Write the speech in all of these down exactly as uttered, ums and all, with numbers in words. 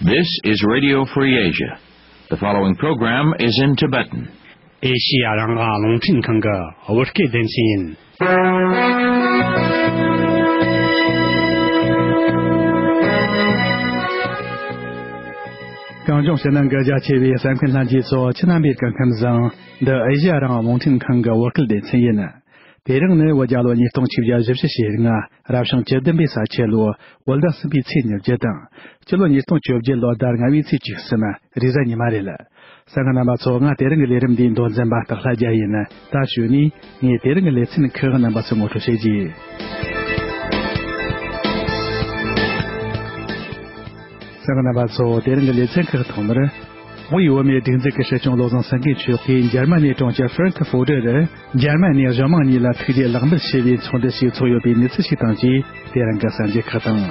This is Radio Free Asia. The following program is in Tibetan. ཨེ་ཤི་ཡ་རང་དབང་རླུང་འཕྲིན་ཁང་གི་བོད་སྐད་སྡེ་ཚན་ཡིན། གངས་ལྗོངས་ཕྱི་ནང་གི་རྒྱ་ཆེ་བའི་གསན་མཁན་ལྷན་རྒྱས་ཚོ་ཕྱི་ནང་པའི་སྐུ་ཁམས་བཟང་། འདི་ཨེ་ཤི་ཡ་རང་དབང་རླུང་འཕྲིན་ཁང་གི་བོད་སྐད་སྡེ་ཚན་ཡིན། དེ་རིང་ནི་བོད་རྒྱལ་ལོ་ཉིས་སྟོང་ཆིག་བརྒྱ་བཞི་བཅུ་ཞེ་ལྔ། རབ་བྱུང་བཅུ་བདུན་པའི་ས་ཁྱི་ལོ། བོད་ཟླ་གསུམ་པའི་ཚེས་ཉེར་བརྒྱད་དང་། སྤྱི་ལོ་ཉིས་སྟོང་བཅོ་བརྒྱད་ལོ་ཟླ་ལྔ་པའི་ཚེས་བཅུ་གསུམ། རེས་གཟའ་ཉི་མ་རེད། གསན་མཁན་རྣམ་པ་ཚོ། ང་དེ་རིང་གི་ལས་རིམ་འདིའི་མདོ་འཛིན་པ་སྟག་ལྷ་རྒྱལ་ཡིན། ད་གཞུག་ནས་ངས་དེ་རིང་གི་ལེ་ཚན་ཁག་རྣམ་པ་ཚོར་ངོ་སྤྲོད་བྱེད་ཀྱི་ཡིན། གསན་མཁན་རྣམ་པ་ཚོ། དེ་རིང་གི་ལེ་ཚན་ཁག་ཐོག་མར། དབུས་བོད་མིའི་སྒྲིག་འཛུགས་ཀྱི་སྲིད་སྐྱོང་བློ་བཟང་སེང་གེ་མཆོག་གིས་འཇར་མ་ནིའི་གྲོང་ཁྱེར་ཧྥ་རན་ཁི་ཧྥོ་ཏེར་རུ། འཇར་མ་ནིའི་གཞུང་མང་གཉིས་ལ་ཐུགས་རྗེ་ལེགས་འབུལ་ཞུས་པའི་ཚོགས་འདུ་ཞིག་ཚོགས་ཡོད་པའི་གནས་ཚུལ་ཞིག་དང་བཅས། དེ་རིང་གི་གསར་འགྱུར་ཁག་དང་།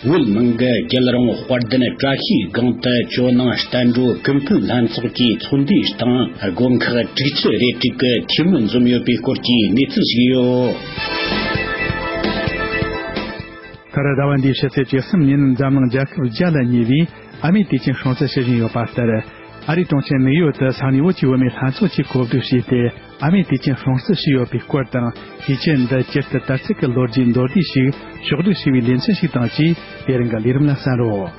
བོད་ནང་གི་རྒྱལ་རོང་དཔལ་ལྡན་བཀྲ་ཤིས་སྒང་དུ་ཇོ་ནང་བསྟན་འགྲོ་ཀུན་ཕན་ལྷན་ཚོགས་ཀྱི་ཚོགས་འདུའི་སྟེང་། དགོན་ཁག་དྲུག་ཅུ་རེ་དྲུག་གི་འཐུས་མི་འཛོམས་ཡོད་པའི་སྐོར་གྱི་གནས་ཚུལ་ཞིག་ཡོད། མཐར་ཟླ་བ་འདིའི་ཕྱི་ཚེས་བཅུ་གསུམ་ཉིན་འཛམ་གླིང་རྒྱལ་ཁབ་བརྒྱ་ལ་ཉེ་བའི་ཨ་མེ་དུས་ཆེན་སྲུང་བརྩི་ཞུ་བཞིན་ཡོད་པ་ལྟར། ཨ་རིའི་གྲོང་ཁྱེར་ནིའུ་ཡོག་ཏུ་ས་གནས་བོད་ཀྱི་བུད་མེད་ལྷན་ཚོགས་ཀྱིས་གོ་སྒྲིག་བྱས་ཏེ། ཨ་མེ་དུས་ཆེན་སྲུང་བརྩི་ཞུས་ཡོད་པའི་སྐོར་དང་། དུས་ཆེན་འདི་སྤྱིར་དུ་དར་ཚིགས་ཀྱི་ལོ་རྒྱུས་མདོར་བསྡུས་ཤིག་ཕྱོགས་བསྒྲིགས་ཞུས་པའི་ལེ་ཚན་ཞིག་དང་བཅས། དེ་རིང་གི་ལས་རིམ་ལ་གསན་རོགས།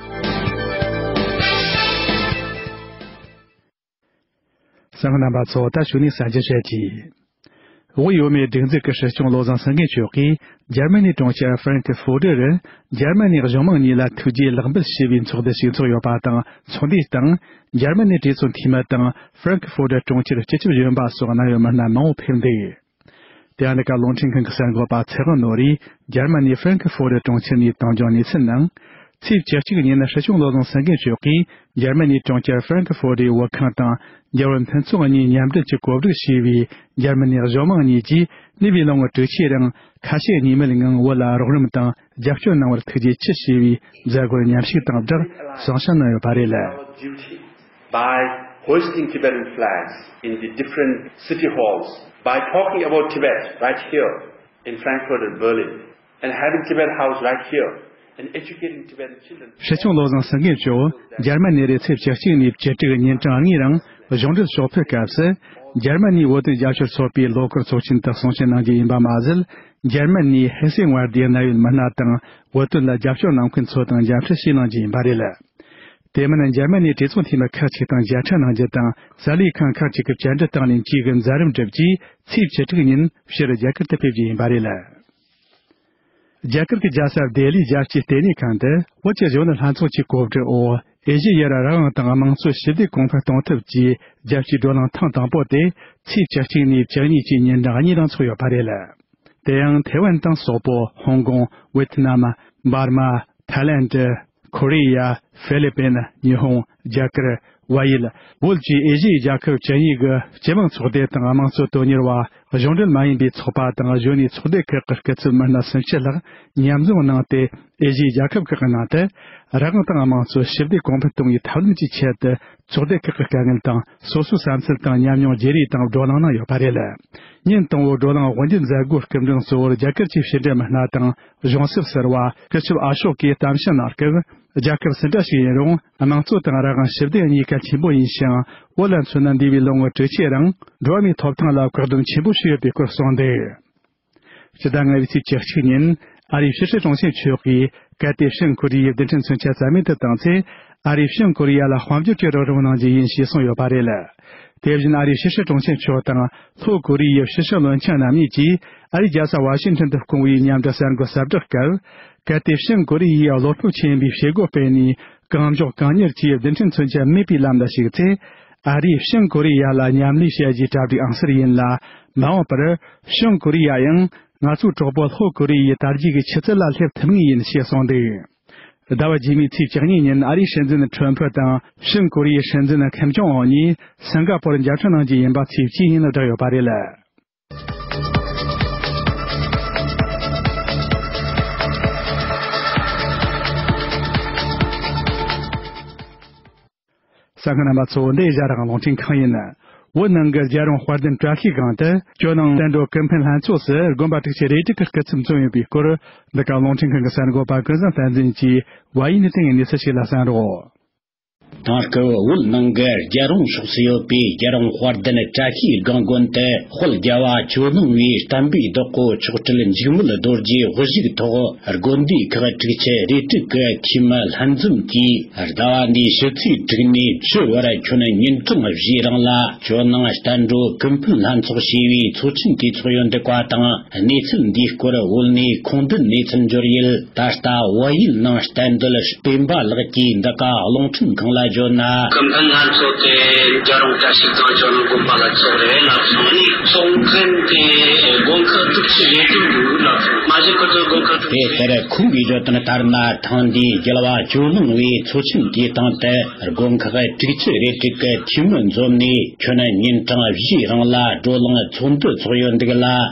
གསན་མཁན་རྣམ་པ་ཚོ། ད་གཞུག་ནས་གསར་འགྱུར་བཤད་ཀྱི། དབུས་བོད་མིའི་སྒྲིག་འཛུགས་ཀྱི་སྲིད་སྐྱོང་བློ་བཟང་སེང་གེ་མཆོག་གིས་འཇར་མ་ནིའི་གྲོང་ཁྱེར་ཧྥ་རན་ཁི་ཧྥོ་ཏེར་རུ། འཇར་མ་ནིའི་གཞུང་མང་གཉིས་ལ་ཐུགས་རྗེ་ལེགས་འབུལ་ཞུས་པའི་ཚོགས་འདུ་ཞིག་ཚོགས་ཡོད་པ་དང་། ཚོགས་འདུའི་སྟེང་འཇར་མ་ནིའི་གྲོས་ཚོགས་འཐུས་མི་དང་། ཧྥ་རན་ཁི་ཧྥོ་ཏེར་གྲོང་ཁྱེར་སྤྱི་ཁྱབ་གཞོན་པ་སོགས་གནད་ཡོད་མི་སྣ་མང་པོ་ཕེབས་འདུག། དེ་ཡང་འདི་ག་རླུང་འཕྲིན་ཁང་གི་གསར་འགོད་པ་ཚེ་དབང་ནོར་བུས་འཇར་མ་ནིའི་ཧྥ་རན་ཁི་ཧྥོ་ཏེར་གྲོང་ཁྱེར་ནས་བཏང་འབྱུང་གནས་ཚུལ་ནང་། ཚེས་བཅུ་གཅིག་ཉིན་སྲིད་སྐྱོང་བློ་བཟང་སེང་གེ་མཆོག་གིས་འཇར་མ་ནིའི་གྲོང་ཁྱེར་ཧྥ་རན་ཁི་ཧྥོ་ཏེའི་བོད་ཁང་དང་། རྒྱ་བོད་མཐུན་ཚོགས་གཉིས་མཉམ་འབྲེལ་གྱིས་གོ་སྒྲིག་བྱས་པའི་འཇར་མ་ནིའི་གཞུང་མང་གཉིས་ཀྱིས་གནས་པའི་ལོ་ངོ་དྲུག་ཅུའི་རིང་ཁ་ཞེ་གཉིས་མེད་ངང་བོད་ལ་རོགས་རམ་དང་རྒྱབ་སྐྱོར་གནང་བར་ཐུགས་རྗེ་ཆེ་ཞུས་པའི་མཛད་སྒོར་མཉམ་ཞུགས་དང་སྦྲགས་གསུང་བཤད་གནང་ཡོད་པ་རེད། Our duty by hoisting Tibetan flags in the different city halls, by talking about Tibet right here in Frankfurt and Berlin, and having Tibet House right here, and educating Tibetan children. སྲིད་སྐྱོང་བློ་བཟང་སེང་གེ་མཆོག་འཇར་མ་ནི་རུ་ཚེས་བཅུ་གཅིག་ནས་བཅུ་དྲུག་ཉིན་གྲངས་གཉིས་རིང་གཞུང་འབྲེལ་ཕྱོགས་ཕེབས་སྐབས་སུ། འཇར་མ་ནིའི་བོད་དོན་རྒྱབ་སྐྱོར་ཚོགས་པའི་ལོ་འཁོར་ཚོགས་ཆེན་དུ་གསུང་བཤད་གནང་རྒྱུ་ཡིན་པ་མ་ཟད། འཇར་མ་ནིའི་ཧེ་སེང་ཝར་དིའི་གནད་ཡོད་མི་སྣ་དང་། བོད་དོན་ལ་རྒྱབ་སྐྱོར་གནང་མཁན་ཚོ་དང་མཇལ་འཕྲད་བྱས་གནང་རྒྱུ་ཡིན་པ་རེད། དེ་མིན་འཇར་མ་ནིའི་གྲོས་ཚོགས་འཐུས་མི་ཁག་ཅིག་དང་མཇལ་འཕྲད་གནང་རྒྱུ་དང་། གསར་ལས་ཁང་ཁག་ཅིག་གི་བཅར་འདྲི་དང་ལེན་བཅས་ཀྱི་མཛད་རིམ་གྲུབ་རྗེས། ཚེས་བཅུ་དྲུག་ཉིན་ཕྱིར་རྒྱ་གར་དུ་ཕེབས་རྒྱུ་ཡིན་པ་རེད། རྒྱ་གར་གྱི་རྒྱལ་ས་ལྡི་ལིའི་རྒྱལ་སྤྱིའི་ལྟེ་གནས་ཁང་དུ། བོད་ཀྱི་གཞོན་ནུ་ལྷན་ཚོགས་ཀྱི་གོ་སྒྲིག་འོག་ཨེ་ཤེ་ཡར་རང་དབང་དང་དམངས་གཙོ་ཞི་བདེ་གོང་འཕེལ་གཏོང་ཐབས་ཀྱི་རྒྱལ་སྤྱིའི་བགྲོ་གླེང་ཐེངས་དང་པོ་དེ། ཚེས་བཅུ་གཅིག་ནས་བཅུ་གཉིས་བཅས་ཉིན་གྲངས་གཉིས་རིང་ཚོགས་ཡོད་པ་རེད། དེ་ཡང་ཐེ་ཝན་དང་སོག་པོ། ཧོང་ཀོང་། ཝེ་ཐི་ནམ། འབར་མ། ཐའི་ལེན་ཌི། ཁོ་རེ་ཡ། ཧྥི་ལི་པིན། ཉི་ཧོང་། རྒྱ་གར། བལ་ཡུལ། བོད་བཅས་ཨེ་ཤི་ཡའི་རྒྱལ་ཁབ་བཅུ་གཉིས་ཀྱི་སྤྱི་དམངས་ཚོགས་སྡེ་དང་དམངས་གཙོ་དོན་གཉེར་བ། གཞུང་འབྲེལ་མ་ཡིན་པའི་ཚོགས་པ་དང་གཞོན་ནུའི་ཚོགས་སྡེ་ཁག་གི་སྐུ་ཚབ་མི་སྣ་སུམ་ཅུ་ལྷག་མཉམ་འཛོམས་གནང་སྟེ། ཨེ་ཤི་ཡའི་རྒྱལ་ཁབ་ཁག་གི་ནང་དུ་རང་དབང་དང་དམངས་གཙོ་ཞི་བདེ་གོང་འཕེལ་གཏོང་བའི་ཐབས་ལམ་གྱི་ཆེད་དུ་ཚོགས་སྡེ་ཁག་གི་དཀའ་ངལ་དང་སོ་སོའི་བསམ་ཚུལ་དང་ཉམས་མྱོང་བརྗེ་རེས་དང་བགྲོ་གླེང་གནང་ཡོད་པ་རེད། ཉིན་དང་པོའི་བགྲོ་གླེང་དབུ་འབྱེད་མཛད་སྒོའི་སྐུ་མགྲོན་གཙོ་བོར་རྒྱ་གར་གྱི་ཕྱི་འབྲེལ་མི་སྣ་དང་གཞུང་ཞབས་ཟུར་པ་སྐུ་ཞབས་ཨ་ཤོག་གིས་གཏམ་བཤད་གནང་སྐབས། རྒྱལ་ཁབ་སུ་འདྲ་ཞིག་ཡིན་རུང་དམངས་གཙོ་དང་རང་དབང་ཞི་བདེ་གཉིས་ཀ་ཆེན་པོ་ཡིན་ཞིང་། བོད་ལ་མཚོན་ན་འདས་པའི་ལོ་ངོ་དྲུག་ཅུའི་རིང་འགྲོ་བ་མིའི་ཐོབ་ཐང་ལ་བཀག་སྡོམ་ཆེན་པོ་བྱས་ཡོད་པའི་སྐོར་གསུངས་འདུག། སྤྱི་ཟླ་ལྔ་པའི་ཚེས་བཅུ་གཅིག་ཉིན་ཨ་རིའི་ཕྱི་སྲིད་དྲུང་ཆེ་མཆོག་གིས་གལ་ཏེ་བྱང་ཀོ་རི་ཡའི་རྡུལ་ཕྲན་མཚོན་ཆ་རྩ་མེད་དུ་བཏང་ཚེ། ཨ་རིས་བྱང་ཀོ་རི་ཡ་ལ་དཔལ་འབྱོར་གྱི་རོགས་རམ་གནང་རྒྱུ་ཡིན་ཞེས་གསུངས་ཡོད་པ་རེད། དེ་བཞིན་ཨ་རིའི་ཕྱི་སྲིད་དྲུང་ཆེ་མཆོག་དང་ལྷོ་ཀོ་རི་ཡའི་ཕྱི་སྲིད་བློན་ཆེན་རྣམ་གཉིས་ཀྱིས་ཨ་རིའི་རྒྱལ་ས་ཝ་ཤིང་ཊོན་དུ་བསྐོང་བའི་མཉམ་འབྲེལ་གསར་འགོད་གསལ་བསྒྲགས་སྐབས། གལ་ཏེ་བྱང་ཀོ་རི་ཡས་བློ་སྤོབས་ཆེན་པོས་བྱེད་སྒོ་སྤེལ་ནས་གང་མགྱོགས་གང་མྱུར་གྱིས་རྡུལ་ཕྲན་མཚོན་ཆ་མེད་པའི་ལམ་ལ་ཞུགས་ཚེ། ཨ་རིས་བྱང་ཀོ་རི་ཡ་ལ་མཉམ་ལས་བྱ་རྒྱུའི་གྲ་སྒྲིག་ཨང་གསར་ཡིན་ལ། མ་འོངས་པར་བྱང་ཀོ་རི་ཡ་ཡང་ང་ཚོའི་གྲོགས་པོ་ལྷོ་ཀོ་རི་ཡའི་དར་རྒྱས་ཀྱི་ཆུ་ཚད་ལ་སླེབས་ཐུབ་ངེས་ཡིན་ཞེས་གསུངས་འདུག། ཟླ་བ་རྗེས་མའི་ཚེས་བཅུ་གཉིས་ཉིན་ཨ་རིའི་སྲིད་འཛིན་ཁྲོམ་ཕུ་དང་བྱང་ཀོ་རི་ཡའི་སྲིད་འཛིན་ཁིམ་ཅོང་ཨུན་གཉིས་སིང་ག་པོར་མཇལ་འཕྲད་གནང་རྒྱུ་ཡིན་པ་ཚེས་བཅུའི་ཉིན་བསྒྲགས་ཡོད་པ་རེད། གསན་མཁན་རྣམ་པ་ཚོ། འདི་ཨེ་ཤ་ཡ་རང་དབང་རླུང་འཕྲིན་ཁང་ཡིན། བོད་ནང་གི་རྒྱལ་རོང་དཔལ་ལྡན་བཀྲ་ཤིས་སྒང་དུ་ཇོ་ནང་བསྟན་འགྲོ་ཀུན་ཕན་ལྷན་ཚོགས་སུ་དགོན་པ་དྲུག་ཅུ་རེ་དྲུག་གི་སྐུ་ཚབ་མཚོན་ཡོད་པའི་སྐོར། འདི་ག་རླུང་འཕྲིན་ཁང་གི་གསར་འགོད་པ་ཀུན་བཟང་བསྟན་འཛིན་གྱིས་བལ་ཡུལ་ནས་བཏང་བའི་གནས་ཚུལ་ཞིག་ལ་གསན་རོགས། དེང་སྐབས་བོད་ནང་གི་རྒྱལ་རོང་ཕྱོགས་སུ་ཡོད་པའི་རྒྱལ་རོང་དཔལ་ལྡན་བཀྲ་ཤིས་སྒང་དགོན་དུ་དཔལ་རྒྱལ་བ་ཇོ་ནང་བའི་བསྟན་པའི་བདག་པོ་མཆོག་སྤྲུལ་འཇིགས་མེད་རྡོ་རྗེའི་དབུ་བཞུགས་ཐོག་དགོན་སྡེ་ཁག་དྲུག་ཅུ་རེ་དྲུག་གི་འཐུས་མི་ལྷན་འཛོམས་ཀྱིས་ཟླ་བ་འདིའི་ཕྱི་ཚེས་དྲུག་ནས་བཅུ་བར་ཁྱོན་ཉིན་གྲངས་བཞིའི་རིང་ལ་ཇོ་ནང་བསྟན་འགྲོ་ཀུན་ཕན་ལྷན་ཚོགས་ཞེས་པའི་ཚོགས་ཆེན་གྱི་ཚོགས་ཡོད་འདུག་པ་དང་། གནས་ཚུལ་འདིའི་སྐོར་བོད་ནས་ཁུངས་ལྡན་གནས་ཚུལ་འབྱོར་ཡུལ། ད་ལྟ་བལ་ཡུལ་ནང་གཏན་སྡོད་སྤེན་པ་ལགས་ཀྱིས་འདི་ག་རླུང་འཕྲིན་ཁང་ལ་བརྗོད་ན། ཀུན་ཕན་ལྷན་ཚོགས་དེ་རྒྱལ་རོང་བཀྲ་ཤིས་སྒང་ཇོ་ནང་དགོན་པ་ལ་ཚོགས་རེད་ལབ་སོང་ནས། ཚོགས་མཁན་དེ་དགོན་ཁག་དྲུག་ཅུ་རེ་དྲུག་འདུག་ལབ་སོང་། མ་གཞི་ཁོ་ཚོ་དགོན་ཁག་དྲུག་ཅུ་རེད། དེ་ལྟར་ཁོང་གིས་བརྗོད་དོན་ལྟར་ན། ཐེངས་འདིའི་རྒྱལ་བ་ཇོ་ནང་བའི་ཚོགས་ཆེན་དེའི་སྟེང་དུ་དགོན་ཁག་དྲུག་ཅུ་རེ་དྲུག་གི་འཐུས་མི་འཛོམས་ནས། ཁྱོན་ཉིན་གྲངས་བཞིའི་རིང་ལ་བགྲོ་གླེང་ཚོགས་འདུ་ཚོགས་ཡོད་འདུག་ལ།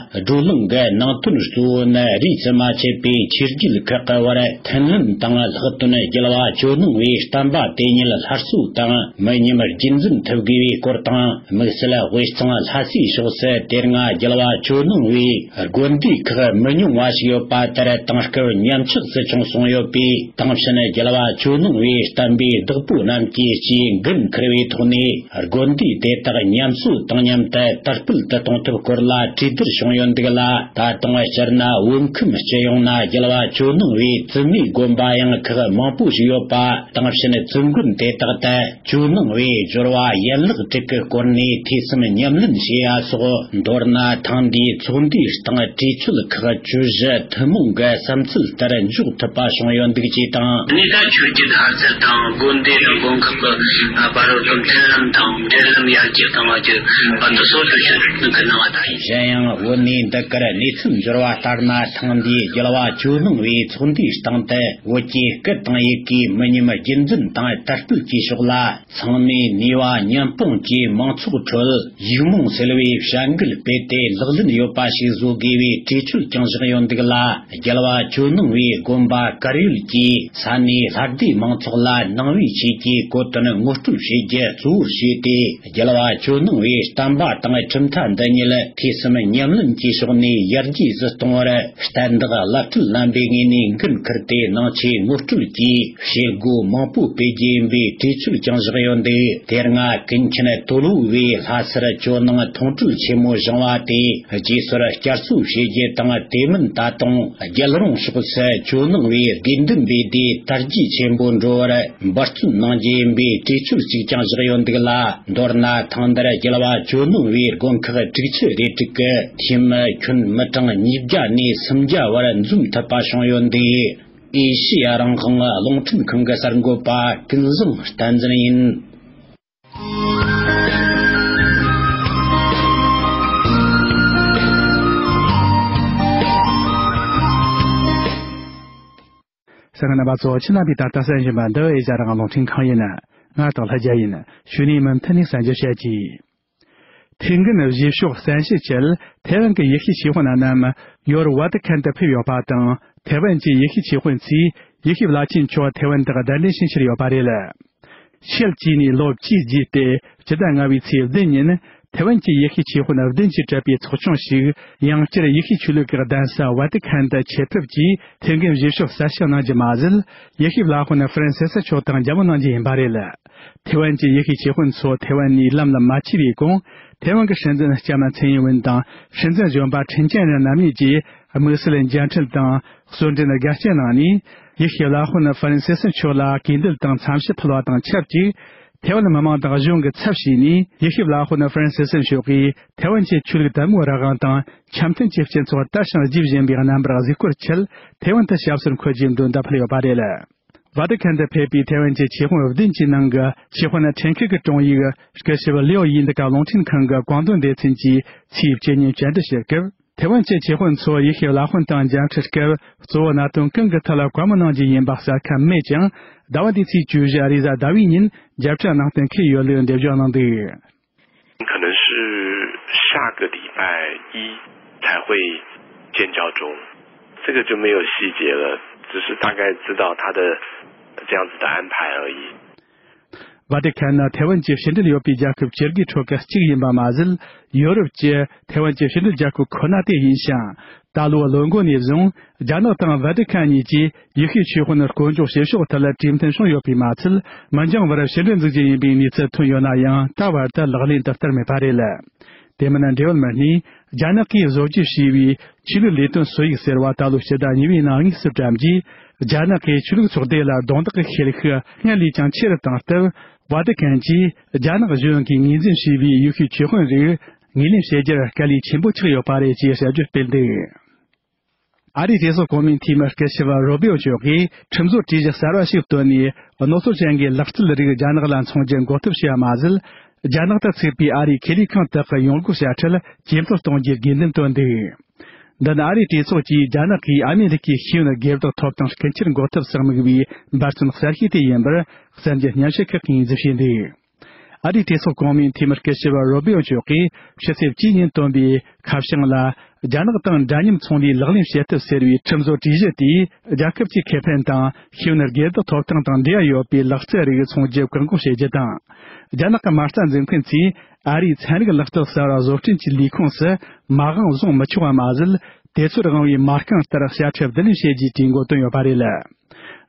བགྲོ་གླེང་གི་ནང་དོན་གཙོ་བོ་ནི་རིས་སུ་མ་ཆད་པའི་ཆོས་བརྒྱུད་ཁག་གི་བར་མཐུན་ལམ་དང་ལྷག་དོན་རྒྱལ་བ་ཇོ་ནང་བའི་བསྟན་པ་དེ་ཉིད་སླར་གསོ་དང་མི་ཉམས་རྒྱུན་འཛིན་ཐུབ་དགོས་པའི་སྐོར་དང་། དམིགས་བསལ་དབུས་གཙང་ལྷ་སའི་ཕྱོགས་སུ་དེ་སྔ་རྒྱལ་བ་ཇོ་ནང་བའི་དགོན་སྡེ་ཁག་མི་ཉུང་བ་ཞིག་ཡོད་པ་དེར་དེང་སྐབས་ཉམས་ཆག་སུ་བྱུང་སོང་ཡོད་པས། དེང་ཕྱིན་རྒྱལ་བ་ཇོ་ནང་བའི་བསྟན་པའི་བདག་པོ་རྣམས་ཀྱིས་ལྕེ་འགན་འཁུར་བའི་ཐོག་ནས། དགོན་སྡེ་དེ་དག་ཉམས་གསོ་དང་མཉམ་དུ་དར་སྤེལ་དུ་གཏོང་ཐབས་སྐོར་ལ་གྲོས་བསྡུར་བྱུང་ཡོད་འདུག་ལ། ད་དུང་སྤྱིར་ན་བོད་ཁམས་སྤྱི་ཡོངས་ན་རྒྱལ་བ་ཇོ་ནང་བའི་བཙུན་མའི་དགོན་པ་ཡང་ཁག་མང་པོ་ཞིག་ཡོད་པ། དེང་ཕྱིན་བཙུན་དགོན་དེ་དག་ཏུ་ཇོ་ནང་བའི་སྦྱོར་བ་ཡན་ལག་དྲུག་གི་སྐོར་ནས་ཐོས་བསམ་ཉམས་ལེན་བྱེད་ཡ་སོགས། མདོར་ན་ཐེངས་འདིའི་ཚོགས་འདུའི་སྟེང་གྲོས་ཆོད་ཁག་བཅུ་བཞི་ཐུན་མོང་གི་བསམ་ཚུལ་ལྟར་འཇོག་ཐུབ་པ་བྱུང་ཡོད་འདུག་ཅེས་དང་། གནས་ད་ཆོས་བརྒྱུད་ཧར་ཚད་དང་དགོན་སྡེ་དང་དགོན་ཁག་གི་བར་རོལ་གྱི་མཐུན་ལམ་དང་འབྲེལ་ལམ་ཡར་རྒྱས་གཏོང་བ་བཅས་བར་དུ་སོ་སོའི་ཤུགས་སྣོན་གནང་བ་དང་ཡིན། གཞན་ཡང་བོད་ནས་འདི་གར་གནས་ཚུལ་འབྱོར་བ་ལྟར་ན། ཐེངས་འདིའི་རྒྱལ་བ་ཇོ་ནང་བའི་ཚོགས་འདུའི་སྟེང་དུ་བོད་ཀྱི་སྐད་དང་ཡི་གེའི་མི་ཉམས་རྒྱུན་འཛིན་དང་དར་སྤེལ་གྱི་ཕྱོགས་ལ། ཚང་མས་ནུས་པ་མཉམ་སྤུངས་ཀྱིས་མང་ཚོགས་ཁྲོད་ཡིག་རྨོངས་སེལ་བའི་བྱ་འགུལ་སྤེལ་ཏེ་ལག་ལེན་ཡོད་པ་ཞིག་བཟོ་དགོས་པའི་གྲོས་ཆོད་ཀྱང་བཞག་ཡོད་འདུག་ལ། རྒྱལ་བ་ཇོ་ནང་བའི་དགོན་པ་དཀར་ཡོལ་གྱིས་ས་གནས་ལྷ་སྡེ་མང་ཚོགས་ལ་ནང་པའི་ཆོས་ཀྱི་གོ་དོན་ངོ་སྤྲོད་བྱེད་རྒྱུ་གཙོ་བོར་བྱས་ཏེ། རྒྱལ་བ་ཇོ་ནང་བའི་བསྟན་པ་དང་གྲུབ་མཐའ་འདི་ཉིད་ཐོས་བསམ་ཉམས་ལེན་གྱི་ཕྱོགས་ནས་ཡར་རྒྱས་སུ་གཏོང་བར། བསྟན་བདག་བླ་སྤྲུལ་རྣམ་པའི་ངོས་ནས་འགན་འཁུར་ཏེ་ནང་ཆོས་ངོ་སྤྲོད་ཀྱིས་བྱེད་སྒོ་མང་པོ་སྤེལ་རྒྱུ་ཡིན་པའི་གྲོས་ཆོད་ཀྱང་བཞག་ཡོད་འདུག་དེ་སྔ་ཀུན་མཁྱེན་དོལ་པོ་བས་ལྷ་སར་ཇོ་ནང་མཐོང་གྲོལ་ཆེན་མོ་བཞེངས་བ་དེ་རྗེས་སོར་བསྐྱར་གསོ་བྱེད་རྒྱུ་དང་། དེ་མིན་ད་དུང་རྒྱལ་རོང་ཕྱོགས་སུ་ཇོ་ནང་བའི་དགེ་འདུན་པའི་སྡེ་དར་རྒྱས་ཆེན་པོ་འགྲོ་བར་འབད་བརྩོན་གནང་རྒྱུ་ཡིན་པའི་གྲོས་ཆོད་ཅིག་ཀྱང་བཞག་ཡོད་འདུག་ལ། མདོར་ན་ཐེངས་འདིར་རྒྱལ་བ་ཇོ་ནང་བའི་དགོན་ཁག་དྲུག་ཅུ་རེ་དྲུག་གི་འཐུས་མི་ཁྱོན་མི་གྲངས་ཉིས་བརྒྱ་ནས་སུམ་བརྒྱ་བར་འཛོམས་ཐུབ་པ་བྱུང་ཡོད་འདུག་ཨེ་ཤི་ཡ་རང་དབང་རླུང་འཕྲིན་ཁང་གི་གསར་འགོད་པ་ཀུན་བཟང་བསྟན་འཛིན་ཡིན། གསན་མཁན་རྣམ་པ་ཚོ། ཁྱེད་རྣམ་པས་ད་ལྟ་གསན་བཞིན་པ་འདི་ཨེ་ཤ་ཡ་རང་དབང་རླུང་འཕྲིན་ཁང་ཡིན། ང་སྟག་ལྷ་རྒྱལ་ཡིན། གཞུག་ནས་མུ་མཐུད་ནས་གསན་རྒྱུ་བྱེད་ཀྱིས། ཐེ་ཝན་གཞིས་ཕྱོགས་གསན་བཤད་ཆེད་ཐེ་ཝན་གྱི་ཡེ་ཤུའི་ཆོས་དཔོན་རྣམས་ཡོ་རོབ་ཝ་ཏི་ཁན་དུ་ཕེབས་ཡོད་པ་དང་། ཐེ་ཝན་གྱི་ཡེ་ཤུའི་ཆོས་དཔོན་ཚོས་ཡེ་ཤུའི་བླ་ཆེན་མཆོག་ཐེ་ཝན་དུ་གདན་འདྲེན་ཕྱིན་ཆེར་ཡོད་པ་རེད། ཕྱེད་བཅུ་ནས་ལོ་བཅུའི་རྗེས་ཏེ་སྤྱི་ཟླ་ལྔ་པའི་ཚེས་བདུན་ཉིན། ཐེ་ཝན་གྱི་ཡེ་ཤུའི་ཆོས་དཔོན་བདུན་གྱིས་གྲུབ་པའི་ཚོགས་ཆུང་ཞིག་ཡང་བསྐྱར་ཡེ་ཤུའི་ཆོས་ལུགས་ཀྱི་གདན་ས་ཝ་ཏི་ཁན་དུ་ཆེད་ཕེབས་ཀྱིས་ཐེ་ཝན་གཞིས་ཕྱོགས་གསལ་བཤད་གནང་རྒྱུ་མ་ཟད། ཡེ་ཤུའི་བླ་དཔོན་ཧྥ་རན་སི་སི་མཆོག་དང་མཇལ་མོལ་གནང་རྒྱུ་ཡིན་པ་རེད། ཐེ་ཝན་གྱི་ཡེ་ཤུའི་ཆོས་དཔོན་ཚོ་ཐེ་ཝན་ནས་ལམ་ལ་མ་ཆས་པའི་གོང་། ཐེ་ཝན་གྱི་སྲིད་འཛིན་ལྕམ་ཚའེ་ཡིན་ཝུན་དང་སྲིད་འཛིན་གཞོན་པ་ཁྲིན་ཅན་རེན་རྣམ་གཉིས་ཀྱིས་དམིགས་བསལ་མཇལ་འཕྲད་དང་གསོལ་མགྲོན་དགའ་སྐྱིད་གནང་ནས། ཡེ་ཤུའི་བླ་དཔོན་ཧྥ་རན་སི་སི་མཆོག་ལ་གུས་འདུད་དང་འཚམས་ཞུ་ཕུལ་བ་དང་ཆབས་ཅིག་ཐེ་ཝན་མི་མང་དང་གཞུང་གི་ཚབ་བྱས་ནས། ཡེ་ཤུའི་བླ་དཔོན་ཧྥ་རན་སི་སི་མཆོག་གིས་ཐེ་ཝན་གྱི་ཆོས་ལུགས་དད་མོས་རང་དབང་དང་འཆམ་མཐུན་གྱི་སྤྱི་ཚོགས་དར་ཞིང་རྒྱས་བཞིན་པའི་རྣམ་པར་གཟིགས་སྐོར་ཆེད་ཐེ་ཝན་དུ་ཞབས་སོར་འཁོད་རྒྱུའི་མདུན་བརྡ་ཕུལ་ཡོད་པ་རེད། ཝ་ཏི་ཁན་དུ་ཕེབས་པའི་ཐེ་ཝན་གྱི་ཆོས་དཔོན་བདུན་གྱི་ནང་གི་ཆོས་དཔོན་ཁྲིན་ཁི་གི་དྲུང་ཡིག་སྐུ་ཞབས་ལིའོ་ཡིས་འདི་ག་རླུང་འཕྲིན་ཁང་གི་གོང་དོན་སྡེ་ཚན་གྱི་ཚེས་བཅུ་ཉིན་བཅར་འདྲི་བྱེད་སྐབས། ཐེ་ཝན་གྱི་ཆོས་དཔོན་ཚོ་ཡེ་ཤུའི་བླ་དཔོན་དང་མཇལ་འཕྲད་སྐབས། གཙོ་བོ་གནད་དོན་གང་གི་ཐད་ལ་བཀའ་མོལ་གནང་རྒྱུ་ཡིན་པ་གསལ་ཁ་མེད་ཀྱང་། ཟླ་བ་འདིའི་ཚེས་བཅུ་བཞི་རེས་གཟའ་ཟླ་བའི་ཉིན་རྒྱབ་ཕྲ་གནང་གཏན་འཁེལ་ཡོད་ལུགས་འགྲེལ་བརྗོད་གནང་འདུག། 可能是下个礼拜一才会见教宗，这个就没有细节了，只是大概知道他的这样子的安排而已。ཝ་ཏི་ཁན་ནི་ཐེ་ཝན་གྱི་ཕྱི་འབྲེལ་ཡོད་པའི་རྒྱལ་ཁབ་བཅུ་དགུའི་ཁྲོད་ཀྱི་གཅིག་ཡིན་པ་མ་ཟད། ཡོ་རོབ་ཀྱི་ཐེ་ཝན་གྱི་ཕྱི་འབྲེལ་རྒྱལ་ཁབ་ཁོ་ན་དེ་ཡིན་ཞིང་། ད་ལོའི་ལོ་འགོ་ནས་བཟུང་རྒྱ་ནག་དང་ཝ་ཏི་ཁན་གཉིས་ཀྱིས་ཡེ་ཤུའི་ཆོས་དཔོན་སྐོར་འཇོག་བྱེད་ཕྱོགས་ཐད་ལ་གྲོས་མཐུན་བྱུང་ཡོད་པས་མ་ཚད། མི་འགྱངས་བར་ཕྱི་འབྲེལ་འཛུགས་རྒྱུ་ཡིན་པའི་གནས་ཚུལ་ཐོན་ཡོད་ན་ཡང་། ད་བར་དུ་ལག་ལེན་དུ་བསྟར་མེད་པ་རེད། དེ་མིན་འབྲེལ་ཡོད་མི་སྣས་རྒྱ་ནག་གིས་བཟོ་བཅོས་བྱས་པའི་ཆོས་ལུགས་ལས་དོན་སྲོལ་ཡིག་ཟེར་བ་ད་ལོའི་ཕྱི་ཟླ་གཉིས་པའི་ནང་དངོས་སུ་བཀྲམ་རྗེས། རྒྱ་ནག་གིས་ཆོས་ལུགས་ཚོགས་སྡེ་ལ་རྡུང་རྡེག་གི་ཤེད་ཤུགས་སྔར་ལས་ཀྱང་ཆེ་རུ་བཏང་སྟབས། ཝ་ཏི་ཁན་གྱིས་རྒྱ་ནག་གཞུང་གིས་ངོས་འཛིན་བྱས་པའི་ཡེ་ཤུའི་ཆོས་དཔོན་རིགས་ངོས་ལེན་བྱེད་རྒྱུར་དཀའ་ལས་ཆེན་པོ་ཆགས་ཡོད་པ་རེད་ཅེས་དཔྱད་བརྗོད་སྤེལ་འདུག་ཨ་རིའི་གྲོས་ཚོགས་གོང་མའི་འཐུས་མི་སྐུ་ཞབས་རོ་བེའོ་མཆོག་གིས་ཁྲིམས་བཟོ་གྲོས་གཞི་གསར་བ་ཞིག་བཏོན་ནས། རྣོ་ཚོར་ཅན་གྱི་ལག་རྩལ་རིགས་རྒྱ་ནག་ལ་འཚོང་རྒྱུ་འགོག་ཐབས་བྱས་པ་མ་ཟད། རྒྱ་ནག་ཏུ་ཚུགས་པའི་ཨ་རིའི་ཁེ་ལས་ཁང་དག་གི་ཡོང་སྒོ་བྱ་ཁྲལ་ཇེ་མཐོར་གཏོང་རྒྱུའི་དགོས་འདུན་བཏོན་འདུག་འདི་ནི་ཨ་རིའི་གྲོས་ཚོགས་ཀྱིས་རྒྱ་ནག་གིས་ཨ་མེ་རི་ཁའི་ཤེས་ཡོན་སྒེར་བདག་ཐོབ་ཐང་རྐུ་འཁྱེར་འགོག་ཐབས་སུ་དམིགས་པའི་འབད་བརྩོན་གསར་ཤོས་དེ་ཡིན་པར་གསར་འགྱུར་སྙན་ཞུ་ཁག་གིས་དབྱིན་ཇི་བྱས་འདུག་ཨ་རིའི་གྲོས་ཚོགས་གོང་མའི་འཐུས་མི་སྐུ་ཞབས་རོ་བེའོ་མཆོག་གིས་ཕྱི་ཚེས་བཅུའི་ཉིན་བཏོན་པའི་ཁ་བྱང་ལ། རྒྱ་ནག་དང་འདྲ་མཉམ་ཚོང་ལས་ལག་ལེན་བྱེད་ཐབས་ཟེར་བའི་ཁྲིམས་བཟོ་གྲོས་གཞི་དེས། རྒྱལ་ཁབ་ཀྱི་ཁེ་ཕན་དང་ཤེས་ཡོན་སྒེར་བདག་ཐོབ་ཐང་དང་འབྲེལ་བ་ཡོད་པའི་ལག་རྩལ་རིགས་འཚོང་རྒྱུ་བཀག་འགོག་བྱེད་རྒྱུ་དང་། རྒྱ་ནག་གི་མ་རྩ་འཛིན་མཁན་ཚོས་ཨ་རིའི་ཚན་རིག་ལག་རྩལ་གསར་བ་བཟོ་སྐྲུན་གྱི་ལས་ཁུངས་སུ་མ་དབང་བཟུང་མི་ཆོག་པ་མ་ཟད། དུས་ཚོད་དབང་བའི་མ་རྐང་ལྟར་དཔྱ་ཁྲལ་བསྡུ་ལེན་བྱེད་རྒྱུའི་གྲོས་འགོ་བཏོན་ཡོད་པ་རེད།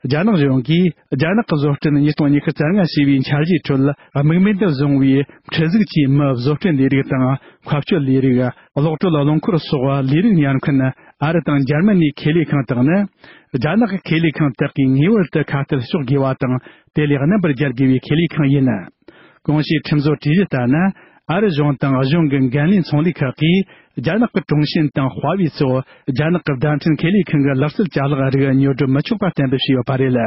རྒྱ་ནག་གཞུང་གིས་རྒྱ་ནག་གི་བཟོ་སྐྲུན་ཉིས་སྟོང་ཉི་ཤུ་རྩ་ལྔ་ཞེས་པའི་འཆར་གཞིའི་ཁྲོད། དམིགས་མེད་དུ་བཟུང་བའི་འཕྲུལ་གཟུགས་ཀྱི་མི་བཟོ་སྐྲུན་ལས་རིགས་དང་འཁོར་སྐྱོད་ལས་རིགས། གློག་དྲོད་རླུང་འཁོར་སོགས་ལས་རིགས་ཉར་མཁན་ཨ་རི་དང་འཇར་མ་ནིའི་ཁེ་ལས་ཁང་དག་ནི། རྒྱ་ནག་གི་ཁེ་ལས་ཁང་དག་གིས་ངེས་པར་དུ་ཁ་གཏད་གཅོག་དགོས་པ་དང་། དེ་ལས་རྣམ་པར་རྒྱལ་དགོས་པའི་ཁེ་ལས་ཁང་ཡིན། གོང་ཞུས་ཁྲིམས་བཟོ་གྲོས་གཞི་ལྟར་ན། ཨ་རི་གཞུང་དང་གཞུང་གི་འགན་ལེན་ཚོང་ལས་ཁག་གིས། རྒྱ་ནག་གི་ཀྲུང་ཞིན་དང་ཧྭ་ཝེ་སོགས་རྒྱ་ནག་གི་བརྡ་འཕྲིན་ཁེ་ལས་ཁང་གི་ལག་རྩལ་ཅ་ལག་རིགས་ཉོ་སྒྲུབ་མི་ཆོག་པ་གཏན་འབེབས་བྱས་ཡོད་པ་རེད།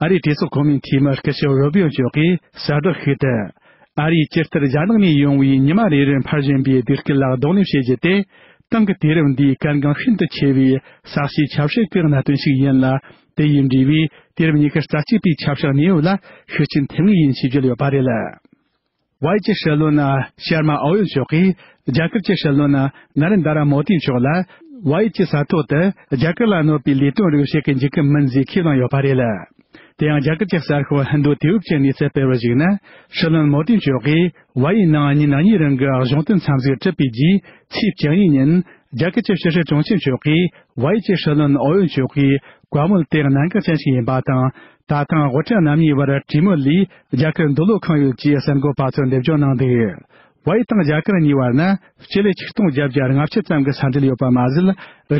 ཨ་རིའི་གྲོས་ཚོགས་གོང་མའི་འཐུས་མི་སྐུ་ཞབས་རོ་བྷིའོ་མཆོག་གིས་གསལ་བསྒྲགས་ཤིག་ཏུ། ཨ་རིས་ཇི་ལྟར་རྒྱ་ནག་ནས་ཡོང་བའི་ཉི་མ་རེ་རེར་འཕར་བཞིན་པའི་སྡུག་སྐད་ལ་གདོང་ལེན་བྱེད་རྒྱུ་དེ། ཏང་གི་དུས་རབས་འདིའི་གལ་འགངས་ཤིན་ཏུ་ཆེ་བའི་ས་གཤིས་ཆབ་སྲིད་ཀྱི་གནད་དོན་ཞིག་ཡིན་ལ། དེ་ཡིས་འབྲེལ་བའི་དུས་རབས་ཉི་ཤུ་རྩ་གཅིག་པའི་ཆབ་བཞག་གནས་བབ་ལ་ཤུགས་རྐྱེན་ཐེབས་ངེས་ཡིན་ཞེས་བརྗོད་ཡོད་པ་རེད། ཝའི་ཅི་སྲིད་བློན་ཤར་མ་ཨོ་ཡོན་མཆོག་གིས་རྒྱ་གར་གྱི་སྲིད་བློན་ན་རེན་དྲ་མོ་དི་མཆོག་ལ་ཝའི་ཅི་ས་ཐོག་ཏུ་རྒྱ་གར་ལ་གནོད་པའི་ལས་དོན་རིགས་བྱེད་ཀྱི་འཇུག་གི་མིན་ཞེས་ཁས་བླངས་ཡོད་པ་རེད། དེ་ཡང་རྒྱ་གར་གྱི་གསར་ཤོག་ཧིན་དུ་དུས་བབ་ཀྱི་གནས་ཚུལ་སྤེལ་བར་གཞིགས་ན། སྲིད་བློན་མོ་དི་མཆོག་གིས་ཝའི་ནང་ཉིན་གཉིས་རིང་གི་གཞུང་དོན་འཚམས་གཟིགས་གྲུབ་པའི་རྗེས། ཚེས་བཅུ་གཉིས་ཉིན་རྒྱ་གར་གྱི་ཕྱི་སྲིད་དྲུང་ཆེ་མཆོག་གིས་ཝའི་ཅི་སྲིད་བློན་ཨོ་ཡོན་མཆོག་གིས་བཀའ་མོལ་དེ་གནད་འགག་ཅན་ཞིག་ཡིན་པ་དང་། ད་ཐེངས་དབུ་ཁྲིད་རྣམ་གཉིས་བར་གྲོས་མོལ་ལས་རྒྱ་གར་འདོད་བློ་ཁེངས་ཡོད་ཅེས་གསར་འགོད་པ་ཚོར་འགྲེལ་བརྗོད་གནང་འདུག་ཝའི་དང་རྒྱ་གར་གཉིས་བར་ན་སྤྱི་ལེ་ཆིག་སྟོང་བརྒྱད་བརྒྱ་ལྔ་བཅུ་ཙམ་གྱི་ས་འབྲེལ་ཡོད་པ་མ་ཟད།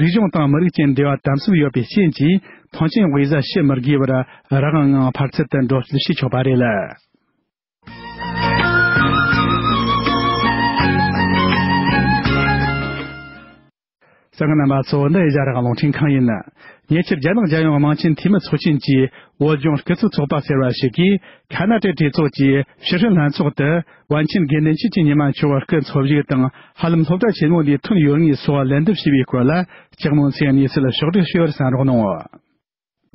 རིག་གཞུང་དང་མི་རིགས་ཀྱི་འབྲེལ་བ་དམ་ཟབ་ཡོད་པའི་རྐྱེན་གྱིས། ཐང་ཆེན་དབུས་གཟའ་ཞུ་མི་དགོས་པར་རང་དབང་ངང་ཕར་ཚུར་དུ་འགྲོ་སྐྱོད་བྱེད་ཆོག་པ་རེད། གསན་མཁན་རྣམ་པ་ཚོ། འདི་ཨེ་ཤ་ཡ་རང་དབང་རླུང་འཕྲིན་ཁང་ཡིན། ཉེ་ཆར་རྒྱ་ནག་རྒྱལ་ཡོངས་དམངས་ཆེན་འཐུས་མི་ཚོགས་ཆེན་གྱི་བོད་ལྗོངས་སྐུ་ཚབ་ཚོགས་པ་ཟེར་བ་ཞིག་གིས། ཁ་ན་ཏའི་གྲོས་ཚོགས་ཀྱི་ཕྱི་སྲིད་ལྷན་ཚོགས་དུ། པཎ་ཆེན་དགེ་འདུན་ཆོས་ཀྱི་ཉི་མ་མཆོག་སྐུ་འཚོ་བཞུགས་དང་། ཧ་ལམ་སློབ་གྲྭ་ཆེན་མོ་ནས་ཐོན་ཡོད་ངེས་སོགས་ལན་འདེབས་བྱས་པའི་སྐོར་ལ། ལྕགས་མོ་མཚོས་གནས་ཚུལ་ཕྱོགས་བསྒྲིགས་ཞུས་པར་གསན་རོགས་གནང་།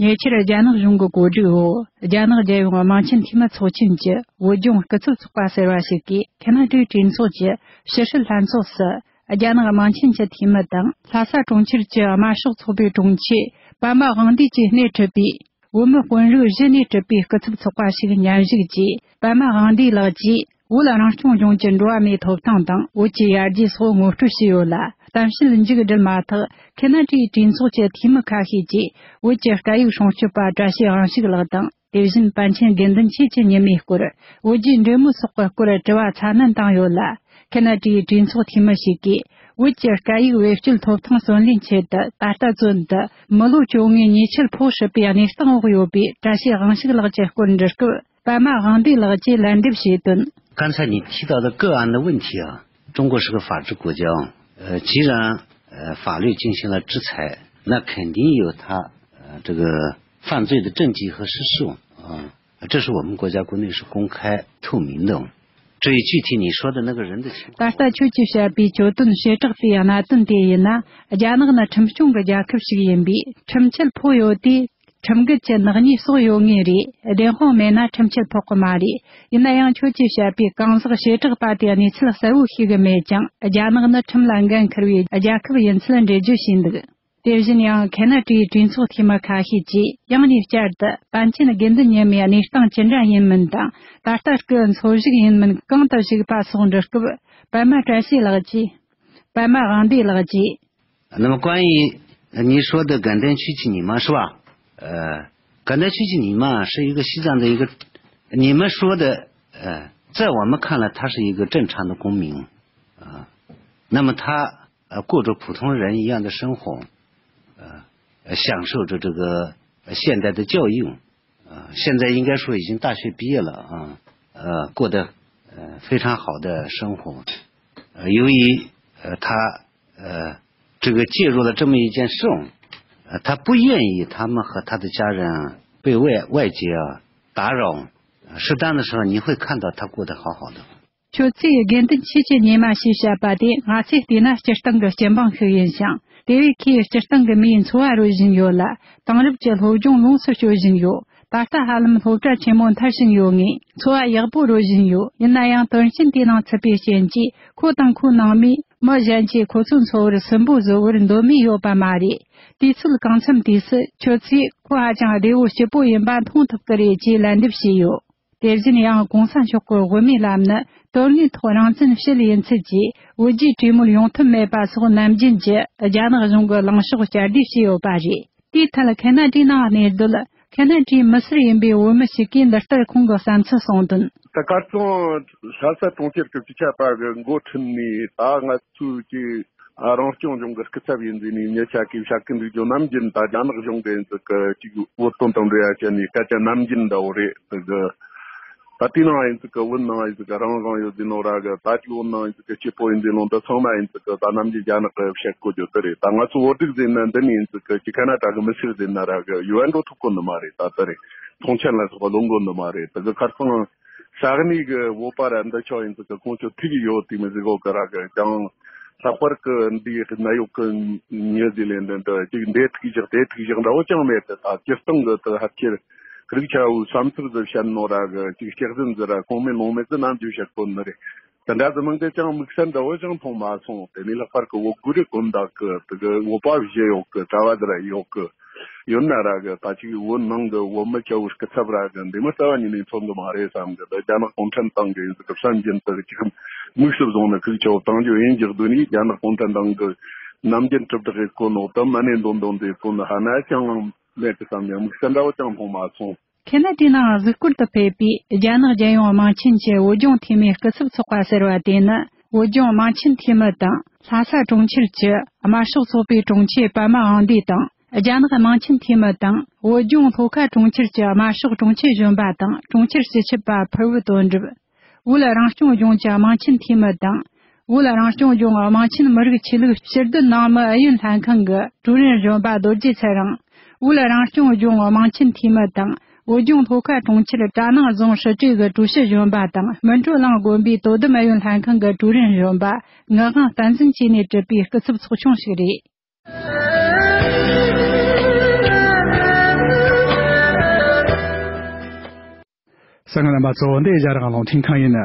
ཉེ་ཆར་རྒྱ་ནག་གཞུང་གི་གོ་སྒྲིག་འོག་རྒྱ་ནག་རྒྱལ་ཡོངས་དམངས་ཆེན་འཐུས་མི་ཚོགས་ཆེན་གྱི་བོད་ལྗོངས་སྐུ་ཚབ་ཚོགས་པ་ཟེར་བ་ཞིག་གིས། ཁ་ན་ཏའི་གྲོས་ཚོགས་ཀྱི་ཕྱི་སྲིད་ལྷན་ཚོགས་སུ། རྒྱ་ནག་དམངས་ཆེན་གྱི་འཐུས་མི་དང་། ལྷ་ས་གྲོང་ཁྱེར་གྱི་དམར་ཤོག་ཚོགས་པའི་དྲུང་ཆེ་པདྨ་དབང་འདུས་ཀྱིས་སྣེ་ཁྲིད་པའི། བོད་མི་དཔོན་རིགས་བཞི་ནས་གྲུབ་པའི་སྐུ་ཚབ་ཚོགས་པ་ཞིག་མཉམ་ཞུགས་ཀྱིས། པདྨ་དབང་འདུས་ལགས་ཀྱིས། བོད་རང་སྐྱོང་ལྗོངས་ཀྱི་འགྲོ་བ་མིའི་ཐོབ་ཐང་དང་། བོད་ཀྱི་ཡར་རྒྱས་སོགས་ངོ་སྤྲོད་བྱས་ཡོད་ལ། གཏམ་བཤད་མཇུག་བསྒྲིལ་མ་ཐག་ཁ་ན་ཏའི་གྲོས་ཚོགས་ཀྱི་འཐུས་མི་ཁ་ཤས་ཀྱིས། བོད་ཀྱི་སྐད་ཡིག་སྲུང་སྐྱོབ་པ་བཀྲ་ཤིས་དབང་ཕྱུག་ལགས་དང་། དེ་བཞིན་པཎ་ཆེན་དགེ་འདུན་ཆོས་ཀྱི་ཉི་མའི་སྐོར། བོད་རྒྱའི་འབྲེལ་མོལ་སོགས་ཀྱི་སྐོར་དྲི་བ་ཚ་ནན་བཏང་ཡོད་ལ། ཁ་ན་ཏའི་གྲོས་ཚོགས་འཐུས་མི་ཞིག་གིས། བོད་ཀྱི་སྐད་ཡིག་བེད་སྤྱོད་ཐོབ་ཐང་བརྩོན་ལེན་ཆེད་དུ། ད་ལྟ་བཙོན་དུ་མི་ལོ་བཅོ་ལྔའི་ཉེས་ཆད་ཕོག་སྲིད་པའི་གནས་སྟངས་འོག་ཡོད་པའི་བཀྲ་ཤིས་དབང་ཕྱུག་ལགས་ཀྱི་སྐོར་འདྲི་སྐབས། པདྨ་དབང་འདུས་ལགས་ཀྱིས་ལན་འདེབས་བྱས་དོན། 刚才你提到的个案的问题啊，中国是个法治国家，呃，既然呃法律进行了制裁，那肯定有他呃这个犯罪的证据和事实，啊，这是我们国家国内是公开透明的。至于具体你说的那个人的情况， ད་ལྟ་ཁྱོད་ཀྱིས་བཤད་པའི་གྱོད་དོན་བྱེ་བྲག་པའི་གནད་དོན་དེ་ཡིན་ན། རྒྱ་ནག་ནི་ཁྲིམས་སྐྱོང་གི་རྒྱལ་ཁབ་ཞིག་ཡིན་པས། ཁྲིམས་ཆད་ཕོག་ཡོད་དུས། ཁྲིམས་འགལ་གྱི་ནག་ཉེས་གསོག་ཡོད་ངེས་རེད། བདེན་དཔང་མེད་ན་ཁྲིམས་ཆད་ཕོག་གི་མ་རེད། ཡིན་ན་ཡང་ཁྱོད་ཀྱིས་བཤད་པའི་གང་ཟག་བྱེ་བྲག་པ་དེ་གནས་ཚུལ་གསལ་བོ་ཤེས་གི་མེད་ཀྱང་། རྒྱ་ནག་ནི་ཁྲིམས་ལ་འགན་འཁུར་བའི་རྒྱལ་ཁབ་ཡིན་ཚུལ་འགྲེལ་བརྗོད་བྱས་འདུག་དེ་བཞིན་ཡང་ཁེ་ན་ཌའི་གྲོས་ཚོགས་འཐུས་མི་ཁ་ཤས་ཀྱིས་ཡང་ནས་བསྐྱར་དུ་པཎ་ཆེན་དགེ་འདུན་ཉི་མའི་གནས་སྟངས་ཅི་འདྲ་ཡིན་མིན་དང་། ད་ལྟ་སྐུ་འཚོ་བཞུགས་ཡིན་མིན་གང་དུ་བཞུགས་པ་སོགས་འདྲི་སྐབས། པདྨ་བཀྲ་ཤིས་ལགས་ཀྱིས། པདྨ་དབང་འདུས་ལགས་ཀྱིས། 那么关于你说的感叹区域ညီ妈是吧？呃，感叹区域ညီ妈是一个西藏的一个，你们说的，呃，在我们看来，她是一个正常的公民，啊、那么她呃过着普通人一样的生活，呃，呃享受着这个呃现代的教育，呃，现在应该说已经大学毕业了啊，呃，过得呃非常好的生活。呃，由于呃他呃这个介入了这么一件事，呃，他不愿意他们和他的家人被外外界啊打扰，呃适当的时候你会看到他过得好好的。 ཁྱོད་ཚོས་དགེ་འདུན་ཆོས་ཀྱི་ཉི་མ་ཞེས་བཤད་པ་དེ་ང་ཚོས་བལྟས་ན་སྤྱིར་བཏང་གི་སྤྱི་འབངས་ཤིག་ཡིན་ཞིང་། དེ་བས་ཁོས་སྤྱིར་བཏང་གི་མིའི་འཚོ་བ་རོལ་བཞིན་ཡོད་ལ། དེང་རབས་ཀྱི་སློབ་སྦྱོང་ལོངས་སུ་སྤྱོད་བཞིན་ཡོད། ད་ལྟ་ཧ་ལམ་སློབ་གྲྭ་ཆེན་མོ་མཐར་ཕྱིན་ཡོད་ངེས། འཚོ་བ་ཡག་པོ་རོལ་བཞིན་ཡོད། ཡིན་ན་ཡང་དོན་རྐྱེན་དེའི་ནང་ཚུད་པའི་རྐྱེན་གྱིས། ཁོ་དང་ཁོའི་ནང་མིས་མི་གཞན་གྱིས་ཁོ་ཚོའི་འཚོ་བར་སུན་པོ་བཟོ་བར་འདོད་མོས་ཡོད་པ་མ་རེད། དུས་ཚོད་གང་འཚམ་དུས་སུ་ཁྱོད་ཚོས་ཁོ་ཧ་ཅང་བདེ་བོ་སྐྱིད་པོ་ཡིན་པ་མཐོང་ཐུབ་ཀྱི་རེད་ཅེས་ལན་འདེབས་བྱས་ཡོད། དེ་བཞིན་ཡང་གོང་ས་མཆོག་གི་དབུ་མའི་ལམ་ནི་དོན་དངོས་ཐོག་རང་བཙན་ཕྱིར་ཡིན་ཚུལ་གྱིས་བོད་རྒྱའི་གྲོས་མོལ་ཡོང་ཐབས་མེད་པ་སོགས་ནམ་རྒྱུན་གྱི་རྒྱ་ནག་གཞུང་གི་ལངས་ཕྱོགས་བསྐྱར་ཟློས་བྱས་ཡོད་པ་རེད། དེའི་ཐད་ཁེ་ན་ཌའི་ནང་གནས་སྡོད་ཁེ་ན་ཌའི་མི་སེར་ཡིན་པའི་བོད་མི་ཞིག་གིས་འདི་ལྟར་ཁོང་གི་བསམ་ཚུལ་གསུངས་དོན། ད་ཁ་རྩང་ལྷ་ས་གྲོང་ཁྱེར་གྱི་སྤྱི་ཁྱབ་པ་གི་འགོ་ཁྲིད་ནས་ད་ང་ཚོའི་ཀྱི་རང་སྐྱོང་ལྗོངས་ཀྱི་སྐུ་ཚབ་ཡིན་ཟེར་ནས་མྱི་ཆ་གིས་བཤད་ཀྱི་འདུག་རྒྱུ་ནམ་རྒྱུན་ད་རྒྱ་ནག་གཞུང་གི་ཡིན་ཟིག་གི་ཅིག་བོད་དོན་དང་འབྲེལ་བ་བྱས་ནས་སྐད་ཆ་ནམ་རྒྱུན་འདྲ་བོ་རེད་ཟིག་གི། ད་དེའི་ནང་ཡིན་ཟིག་གི་བོད་ནང་ཡིན་ཟིག་གི་རང་དབང་ཡོད་ཟེར་ནོ་ར་གི། ད་ཅིག་བོད་ནང་ཡིན་ཟིག་གི་སྐྱིད་པོ་ཡིན་ཟེར་ནོ། འདི་ཚང་མ་ཡིན་ཟིག་གི་ད་ནམ་རྒྱུན་རྒྱ་ནག་གི་བཤད་གོ་རྒྱུ་དེ་རེད། ད་ང་ཚོ་བོད་རིགས་ཟེར་ན་འདི་ནས་ཡིན་ཟིག་གི་ཅིག་ཁ་ན་ཌ་གི་མི་སེར་ཟེར་ན་ར་གི་ཡོད་འགྲོ་ཐུབ་གོ་ནི་མ་རེད། ད་དེ་རེད། ཐོངས་མཆན་ལ་སོགས་པ་ལོན་གོ་ནི་མ་རེད། དེ་གི་ཁ་རྩང་ས་གནས་གི་བོད་པ་ར་འདི་ཆོ་ཡིན་ཟིག་གི་ཁོང་ཚོ་ཐུག་གི་ཡོད་དེ་མི་ཟིག་གོ་གི་ར་གི་ཀྱང་། ལྷག་པར་གི་འདིའི་ནད་གཡོག་གི་མྱི་ཟེར་ལེ་འདི་འདི་ཅིག་འདི་ཐུག་བཞག་དེ་ཐུག་བཞག་འདྲ་བོ་ཅང་མེད་དེ། ད་སྤྱིར་བཏང་གི་དེ་ཧ་ཁྱེར་རིགས་ཆ་བོའི་བསམ་ཚུལ་ཟིག་བཤད་ནོ་ར་གི་ཅིག་སྐྱག་རྫུན་ཟིག་ར་ཁུངས་མེད་ལུང་མེད་ཟིག་ནམ་རྒྱུན་བཤད་གོ་ནི་རེད། དེ་འདྲ་ཟིག་མིན་དེ་ཅང་དམིགས་བསལ་འདྲ་བོ་ཅང་མཐོང་མ་སོང་། དེ་ནས་ལྷག་པར་གི་བོད་གུ་རེ་དགོན་བདག་གི་དེ་གི་བོད་པ་བཞི་ཡོད་གི་གྲྭ་བ་ཟིག་ར་ཡོད་གི། ཡོད་ན་ར་གི་ད་ཅིག་བོད་ནང་གི་བོད་མི་ཆ་བོའི་སྐུ་ཚབ་ར་གི་འདི་མི་རྩ་བ་ཉིད་ནས་མཚོན་གི་མ་རེད་བསམ་གི། ད་རྒྱ་ནག་གུང་ཁྲན་ཏང་གི་ཡིན་ཟིག་གི་བསམ་བཞིན་དུ་ཅིག་དམིགས་སུ་བཟུང་ནས་ཁུག་ཆ་བོ་བཏང་རྒྱུ་ཡིན་རྒྱུ་དུ་ནི། རྒྱ་ནག་གུང་ཁྲན་ཏང་གི་ནམ་རྒྱུན་གྲུབ་དྲག་གི་གོ་ནོ་དུ་མ་ནས་འདོན་འདོན་དེ་གོ་ནི་ཧ་ན་ཅང་མེད་དེ་བསམ་ཡང་དམིགས་བསལ་འདྲ་བོ་ཅང་མཐོང་མ་སོང་། ཁེ་ན་ཌའི་ནང་གཟིགས་སྐོར་དུ་ཕེབས་པའི་རྒྱ་ནག་རྒྱལ་ཡོངས་དམངས་ཆེན་གྱི་བོད་ལྗོངས་འཐུས་མིའི་སྐུ་ཚབ་ཚོགས་པ་ཟེར་བ་དེ་ནི། བོད་ལྗོངས་དམངས་ཆེན་འཐུས་མི་དང་། ལྷ་ས་གྲོང་ཁྱེར་གྱི་དམར་ཤོག་ཚོགས་པའི་དྲུང་ཆེ་པདྨ་དབང་འདུས་དང་། རྒྱ་ནག་དམངས་ཆེན་འཐུས་མི་དང་། བོད་ལྗོངས་ལྷོ་ཁ་གྲོང་ཁྱེར་གྱི་དམར་ཤོག་དྲུང་ཆེ་གཞོན་པ་དང་། གྲོང་ཁྱེར་སྤྱི་ཁྱབ་པ་ཕུར་བུ་དོན་གྲུབ། བོད་རང་སྐྱོང་ལྗོངས་ཀྱི་དམངས་ཆེན་འཐུས་མི་དང་། བོད་རང་སྐྱོང་ལྗོངས་དམངས་ཆེན་མི་རིགས་ཆོས་ལུགས་ཕྱིར་སྡོད་ནང་མི་ཨུ་ཡོན་ལྷན་ཁང་གི་ཀྲུའུ་རིན་གཞོན་པ་རྡོ་རྗེ་ཚེ་རིང་། བོད་རང་སྐྱོང་ལྗོངས་དམངས་ཆེན་འཐུས་མི་དང་། བོད་ལྗོངས་ལྷོ་ཁ་གྲོང་ཁྱེར་གྲ་ནང་རྫོང་སྲིད་གྲོས་ཀྱི་ཀྲུའུ་ཞི་གཞོན་པ་དང་། སྨིན་གྲོལ་གླིང་དགོན་པའི་དོ་དམ་ཨུ་ཡོན་ལྷན་ཁང་གི་ཀྲུའུ་རིན་གཞོན་པ་ངག་དབང་བསྟན་འཛིན་བཅས་ནས་གྲུབ་པའི་སྐུ་ཚབ་ཚོགས་ཆུང་ཞིག་རེད། གསན་མཁན་རྣམ་པ་ཚོ། འདི་ཨེ་ཤ་ཡ་རང་དབང་རླུང་འཕྲིན་ཁང་ཡིན།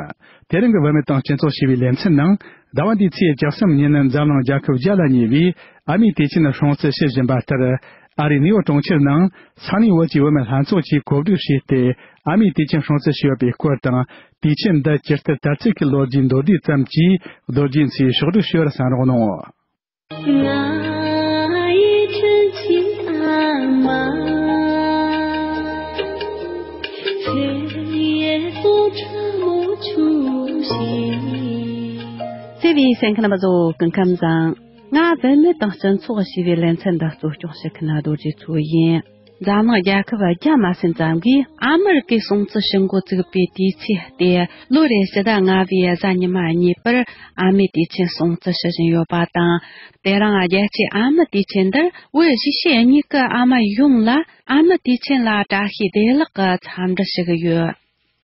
དེ་རིང་གི་བུད་མེད་དང་སྤྱི་ཚོགས་ཞེས་པའི་ལེ་ཚན་ནང་། ཟླ་བ་འདིའི་ཚེས་བཅུ་གསུམ་ཉིན་འཛམ་གླིང་རྒྱལ་ཁབ་བརྒྱ་ལ་ཉེ་བའི་ཨ་མའི་དུས་ཆེན་སྲུང་བརྩི་ཞུ་བཞིན་པ་ལྟར། ཨ་རིའི་ནིའུ་ཡོག་གྲོང་ཁྱེར་ནང་ས་གནས་བོད་ཀྱི་བུད་མེད་ལྷན་ཚོགས་ཀྱིས་གོ་སྒྲིག་བྱས་ཏེ། ཨ་མའི་དུས་ཆེན་སྲུང་བརྩི་ཞུས་ཡོད་པའི་སྐོར་དང་། དུས་ཆེན་འདི་ཇི་ལྟར་དར་ཚུལ་གྱི་ལོ་རྒྱུས་མདོར་བསྡུས་ཙམ་གྱིས། རྡོ་རྗེ་མཚོས་ཕྱོགས་བསྒྲིགས་ཞུ་བར་གསན་རོགས་གནང་། བརྩེ་བའི་གསན་མཁན་རྣམ་པ་ཚོ། སྐུ་ཁམས་བཟང་། ང་བུད་མེད་དང་སྤྱི་ཚོགས་ཞེས་པའི་ལེ་ཚན་འདི་གཙོ་སྐྱོང་བྱེད་མཁན་རྡོ་རྗེ་མཚོ་ཡིན། འཛམ་གླིང་རྒྱལ་ཁབ་བརྒྱ་མ་ཟིན་ཙམ་གྱིས་ཨ་མ་རི་ཀའི་སྲུང་བརྩི་ཞུ་འགོ་བཙུགས་པའི་དུས་ཚེས་སྟེ། ལོ་རེའི་ཕྱི་ཟླ་ལྔ་པའི་གཟའ་ཉི་མ་གཉིས་པར་ཨ་མའི་དུས་ཆེན་སྲུང་བརྩི་ཞུ་བཞིན་ཡོད་པ་དང་། དེ་རིང་རྒྱལ་སྤྱིའི་ཨ་མའི་དུས་ཆེན་འདིར་བོད་གཞིས་བྱེས་གཉིས་ཀྱི་ཨ་མ་ཡོངས་ལ་ཨ་མའི་དུས་ཆེན་ལ་བཀྲ་ཤིས་བདེ་ལེགས་ཀྱི་འཚམས་འདྲི་ཞུ་གི་ཡོད།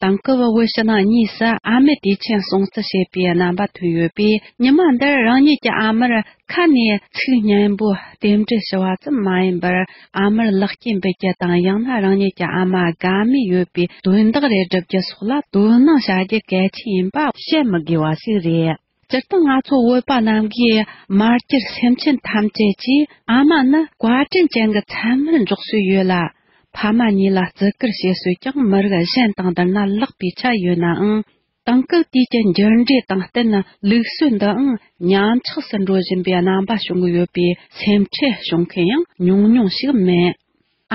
དེང་སྐབས་བོད་ཕྱི་ནང་གཉིས་སུ་ཨ་མའི་དུས་ཆེན་སྲུང་བརྩི་བྱེད་པའི་རྣམ་པ་ཐོན་ཡོད་པས། ཉི་མ་འདིར་རང་ཉིད་ཀྱི་ཨ་མར་ཁ་ནས་ཚིག་སྙན་པོ་རྟེན་འབྲེལ་ཞུ་བ་ཙམ་མ་ཡིན་པར། ཨ་མར་ལེགས་སྐྱེས་འབུལ་རྒྱུ་དང་། ཡང་ན་རང་ཉིད་ཀྱི་ཨ་མ་དགའ་མོས་ཡོད་པའི་དོན་དག་རེ་བསྒྲུབ་རྒྱུ་སོགས་ལ་དོ་སྣང་བྱ་རྒྱུ་གལ་ཆེན་ཡིན་པ་བཤད་མི་དགོས་པ་ཞིག་རེད། སྤྱིར་བཏང་ང་ཚོ་བོད་པ་རྣམས་ཀྱི་མ་གྱུར་སེམས་ཅན་ཐམས་ཅད་ཀྱིས་ཨ་མ་ནི་བཀའ་དྲིན་ཅན་གྱི་མཚན་སྨད་འཇོག་སྲོལ་ཡོད་ལ། ཕ་མ་གཉིས་ལ་བརྩི་བཀུར་བྱེད་སྲོལ་ཀྱང་མི་རིགས་གཞན་དང་བསྡུར་ན་ལེགས་པའི་ཆ་ཡོད་ནའང་། དེང་སྐབས་དུས་ཀྱི་འགྱུར་འགྲོས་དང་བསྟུན་ལུགས་སྲོལ་འདིའང་ཉམས་ཆག་སུ་འགྲོ་བཞིན་པའི་རྣམ་པ་བྱུང་གི་ཡོད་པའི་སེམས་ཁྲལ་བྱུང་མཁན་ཡང་ཉུང་ཉུང་ཞིག་མིན།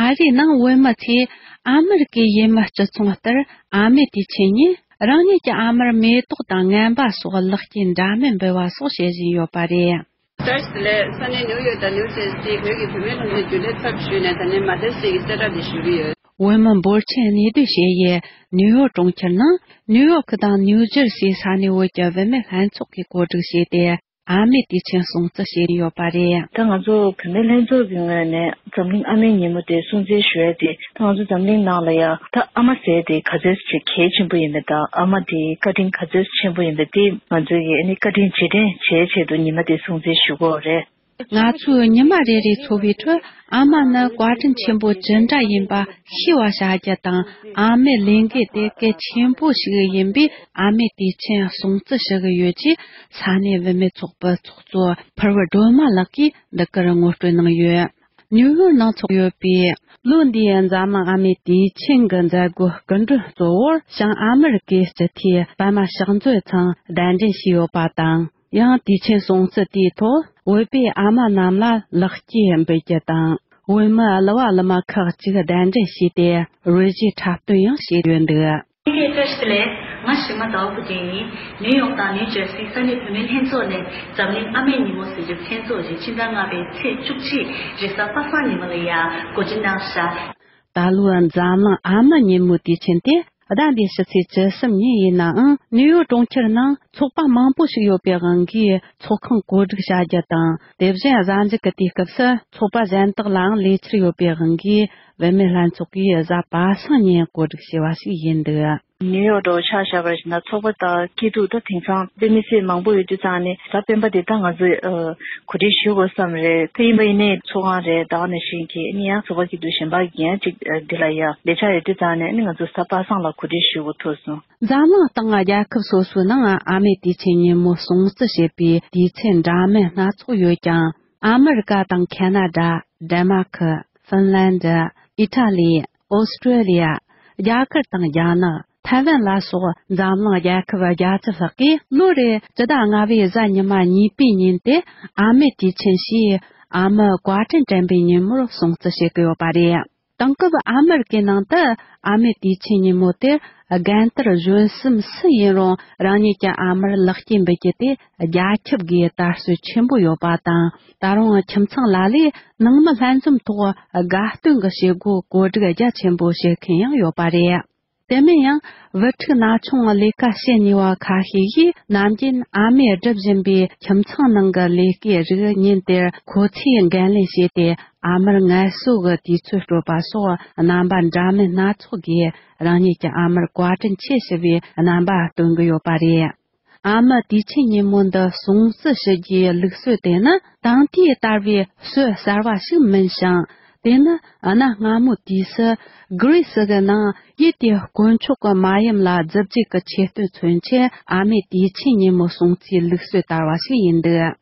ཨ་རིའི་ནང་བོད་མི་ཚོས་ཨ་མེ་རི་ཀའི་ཡུལ་མི་སྤྱི་ཚོགས་ལྟར་ཨ་མེ་དུས་ཆེན་ཉིན་རང་ཉིད་ཀྱི་ཨ་མར་མེ་ཏོག་དང་རྔན་པ་སོགས་ལེགས་སྐྱེས་འདྲ་མིན་འབུལ་བ་སོགས་བྱེད་བཞིན་ཡོད་པ་རེད། བཀྲ་ཤིས་བདེ་ལེགས། ས་གནས་ནིའུ་ཡོག་དང་ནིའུ་ཇར་སིའི་བོད་ཀྱི་བུད་མེད་ལྷན་ཚོགས་རྒྱུན་ལས་ཚབ་ཞུས་ནས་ད་ནས་མ་ཏེ་སི་ཀྱི་གསལ་བསྒྲགས་འདི་ཞུ་གི་ཡོད། བོད་མི་འབོར་ཆེན་གནས་སྡོད་བྱེད་ཡུལ་ནིའུ་ཡོག་གྲོང་ཁྱེར་ནང་ནིའུ་ཡོག་དང་ནིའུ་ཇར་སིའི་ས་གནས་བོད་ཀྱི་བུད་མེད་ལྷན་ཚོགས་ཀྱིས་གོ་སྒྲིག་བྱས་ཏེ། ཨ་མའི་དུས་ཆེན་སྲུང་བརྩི་བྱས་ཡོད་པ་རེད། ད་ང་ཚོ་བུད་མེད་ལྷན་ཚོགས་ཀྱི་ངོས་ནས་འཛམ་གླིང་ཨ་མའི་ཉིན་མོ་དེ་སྲུང་བརྩི་ཞུ་ཡ་དེ། ད་ང་ཚོ་འཛམ་གླིང་ནང་ལ་ཡ་ད་ཨ་མ་ཟེར་དེ་ག་ཚོད་ཅིག་གལ་ཆེན་པོ་ཡིན་པ་དང་། ཨ་མ་དེའི་བཀའ་དྲིན་ག་ཚོད་ཆེན་པོ་ཡིན་པ་དེ་ང་ཚོ་ཡི་ཨ་ནི་བཀའ་དྲིན་རྗེས་དྲན་བྱེད་ཆེད་དུ་ཉི་མ་དེ་སྲུང་བརྩི་ཞུ་གི་ཡོད་རེད། ང་ཚོས་ཉི་མ་རེ་རེའི་འཚོ་བའི་ཁྲོད་ཨ་མ་ནི་བཀའ་དྲིན་ཆེན་པོ་ཇི་འདྲ་ཡིན་པ་ཤེས་པ་བྱ་རྒྱུ་དང་། ཨ་མའི་ལས་འགན་དེ་གལ་ཆེན་པོ་ཞིག་ཡིན་པས། ཨ་མའི་དུས་ཆེན་སྲུང་བརྩི་ཞུ་གི་ཡོད་ཅེས་ས་གནས་བུད་མེད་ཚོགས་པའི་ཚོགས་གཙོ་ཕུར་བུ་སྒྲོལ་མ་ལགས་ཀྱིས་འདི་གར་ངོ་སྤྲོད་གནང་ཡོད། ནིའུ་ཡོག་ནང་ཚོགས་ཡོད་པའི་ལོ་འདིའི་འཛམ་གླིང་ཨ་མའི་དུས་ཆེན་གྱི་མཛད་སྒོའི་སྐུ་མགྲོན་གཙོ་བོར་བྱང་ཨ་མེ་རི་ཀའི་སྤྱི་འཐུས་པད་མ་ཞག་མཛོད་ཚང་གདན་འདྲེན་བྱས་ཡོད་པ་དང་། ཡང་དུས་ཆེན་སྲུང་བརྩི་དེའི་ཐོག་བོད་པའི་ཨ་མ་རྣམས་ལ་ལེགས་སྐྱེས་འབུལ་རྒྱུ་དང་། བོད་མི་གླུ་བ་གླུ་མ་ཁག་ཅིག་གདན་འདྲེན་བྱས་ཏེ་རོལ་རྩེད་འཁྲབ་སྟོན་ཡང་བྱས་ཡོད་འདུག། ལྷན་རྒྱས་བཀྲ་ཤིས་བདེ་ལེགས། ང་ཞི་མ་ཟླ་བ་བུ་ཏྲེ་ཡིན། ནིའུ་ཡོག་དང་ནིའུ་ཇར་སིའི་ས་གནས་བུད་མེད་ལྷན་ཚོགས་ནས་འཛམ་གླིང་ཨ་མའི་ཉིན་མོ་ཟེར་རྒྱུ་མཚན་ཚོགས་ཀྱིས་ཕྱི་ཟླ་ལྔ་པའི་ཚེས་བཅུ་གཅིག་རེས་གཟའ་པ་སངས་ཉིན་མོ་ལ་ཡ་གོ་སྒྲིག་གནང་ཤག། ད་ལོའི་འཛམ་གླིང་ཨ་མ་ཉིན་མོའི་དུས་ཆེན་དེ་ཟླ་འདིའི་ཕྱི་ཚེས་བཅུ་གསུམ་ཉིན་ཡིན་ནའང་། ནིའུ་ཡོག་གྲོང་ཁྱེར་ནང་ཚོགས་པ་མང་པོ་ཞིག་ཡོད་པའི་དབང་གིས་ཚོགས་ཁང་གོ་སྒྲིག་བྱ་རྒྱུ་དང་། དེ་བཞིན་གཟའ་མཇུག་གི་དུས་སྐབས་སུ་ཚོགས་པ་གཞན་དག་ལའང་ལས་འཆར་ཡོད་པའི་དབང་གིས། བུད་མེད་ལྷན་ཚོགས་ཀྱིས་གཟའ་པ་སངས་ཉིན་གོ་སྒྲིག་བྱས་པ་ཞིག་ཡིན་འདུག། ནིའུ་ཡོག་འདྲ་བོ་ཆ་བཞག་པར་བྱས་ན་ཚོགས་པ་དང་སྐྱིད་སྡུག་ད་དེང་སང་དཔེ་མི་སྲིད་མང་པོ་ཡོད་དུས་ཙང་ནས། གཟའ་སྤེན་པ་དེ་ད་ང་ཚོས་ཨ་གོ་སྒྲིག་ཞུ་དགོས་བསམ་རེད། དེ་ཡིན་པ་ཡིན་ནའི་ཚོགས་ཁང་རེད། ད་ག་ནང་བཞིན་གྱི་ཨ་ནི་ཡང་ཚོགས་པ་སྐྱིད་སྡུག་གཞན་པ་གི་ཡང་ཅིག་ཨ་འདི་ལ་ཡང་ལས་འཆར་ཡོད་དུས་ཙང་ནས། ཨ་ནི་ང་ཚོ་གཟའ་པ་སངས་ལ་གོ་སྒྲིག་ཞུ་དགོས་ཐུག་སོང་། འཛམ་གླིང་སྟེང་རྒྱལ་ཁབ་སོ་སོའི་ནང་ཨ་མའི་དུས་ཆེན་ཉིན་མོ་སྲུང་བརྩི་བྱེད་པའི་དུས་ཚེས་འདྲ་མིན་སྣ་ཚོགས་ཡོད་ཀྱང་། ཨ་མེ་རི་ཀ་དང་ཁེ་ན་ཌ། ཌེན་མཱར་ཀི། ཧྥིན་ལན་ཌི། ཨི་ཊ་ལི། ཨོ་སི་ཀྲོ་ལི་ཡ། རྒྱ་གར་དང་རྒྱ་ནག། ཐའེ་ཝན་ལ་སོགས་འཛམ་གླིང་རྒྱལ་ཁབ་བརྒྱད་ཅུ་ལྷག་གིས་ལོ་རེའི་སྤྱི་ཟླ་ལྔ་པའི་གཟའ་ཉི་མ་གཉིས་པའི་ཉིན་དེ་ཨ་མའི་དུས་ཆེན་ཞེས་ཨ་མའི་བཀའ་དྲིན་དྲན་པའི་ཉིན་མོར་སྲུང་བརྩི་བྱེད་ཀྱི་ཡོད་པ་རེད། དེང་སྐབས་ཨ་མེ་རི་ཀའི་ནང་དུ་ཨ་མའི་དུས་ཆེན་ཉིན་མོ་དེར་རྒན་དར་གཞོན་གསུམ་སུ་ཡིན་རུང་རང་ཉིད་ཀྱི་ཨ་མར་ལེགས་སྐྱེས་འབུལ་རྒྱུ་དེ་རྒྱ་ཁྱབ་སྒོས་དར་སྲོལ་ཆེན་པོ་ཡོད་པ་དང་། ད་རུང་ཁྱིམ་ཚང་ལ་ལས་ནང་མི་ལྷན་འཛོམས་ཐོག་དགའ་སྟོན་གྱི་བྱེད་སྒོ་གོ་སྒྲིག་རྒྱ་ཆེན་པོ་བྱེད་མཁན་ཡང་ཡོད་པ་རེད། དེ་མིན་ཡང་བུ་ཕྲུག་ན་ཆུང་ལས་ཀ་བྱེད་ནུས་པ་ཁ་ཤས་ཀྱིས་ནམ་རྒྱུན་ཨ་མས་སྒྲུབ་བཞིན་པའི་ཁྱིམ་ཚང་ནང་གི་ལས་ཀའི་རིགས་ཉིན་དེར་ཁོ་ཚོས་འགན་ལེན་བྱས་ཏེ། ཨ་མར་ངལ་གསོ་གི་དུས་ཚོད་སྤྲོད་པ་སོགས་རྣམ་པ་འདྲ་མིན་སྣ་ཚོགས་ཀྱིས་རང་ཉིད་ཀྱི་ཨ་མར་བཀའ་དྲིན་ཆེ་ཞུ་བའི་རྣམ་པ་སྟོན་གྱི་ཡོད་པ་རེད། ཨ་མའི་དུས་ཆེན་ཉིན་མོ་འདི་སྲུང་བརྩི་ཞུ་རྒྱུའི་ལུགས་སྲོལ་དེ་ནི་དེང་དུས་ལྟ་བུའི་སྲོལ་གསར་བ་ཞིག་མིན་ཞིང་། དེ་ནི་གནའ་སྔ་མོའི་དུས་སུ་གྷི་རི་སི་གི་ནང་ཡུལ་དེའི་དཀོན་མཆོག་གི་མ་ཡུམ་ལ་རྫུ་འཕྲུལ་གྱི་ཆེ་བསྟོད་མཚོན་ཆེད་ཨ་མའི་དུས་ཆེན་ཉིན་མོ་སྲུང་བརྩིའི་ལུགས་སྲོལ་དར་བ་ཞིག་ཡིན་འདུག།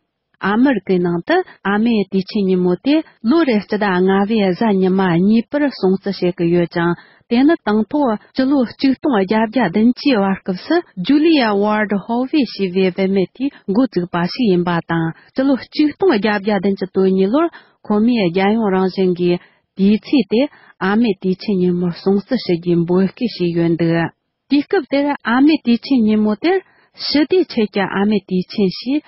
ཨ་མེ་རི་ཀའི་ནང་དུ་ཨ་མའི་དུས་ཆེན་ཉིན་མོ་དེ་ལོ་རེའི་སྤྱི་ཟླ་ལྔ་པའི་གཟའ་ཉི་མ་གཉིས་པར་སྲུང་བརྩི་བྱེད་ཀྱི་ཡོད་ཅིང་། དེ་ནི་དང་ཐོག་སྤྱི་ལོ་ཆིག་སྟོང་བརྒྱད་བརྒྱ་བདུན་ཅུའི་བར་སྐབས་སུ་ཇུ་ལི་ཡ་ཝར་ཌི་ཧོ་ཝེ་ཞེས་པའི་བུད་མེད་དེས་འགོ་བཙུགས་པ་ཞིག་ཡིན་པ་དང་། སྤྱི་ལོ་ཆིག་སྟོང་བརྒྱད་བརྒྱ་བདུན་ཅུ་དོན་གཉིས་ལོར་ཁོ་མོས་རྒྱལ་ཡོངས་རང་བཞིན་གྱི་དུས་ཚིགས་དེ་ཨ་མའི་དུས་ཆེན་ཉིན་མོར་སྲུང་བརྩི་ཞུ་རྒྱུའི་འབོད་སྐུལ་བྱས་ཡོད་འདུག། དུས་སྐབས་དེར་ཨ་མའི་དུས་ཆེན་ཉིན་མོ་དེར་ཞི་བདེའི་ཆེད་ཀྱི་ཨ་མའི་དུས་ཆེན་ཞེས།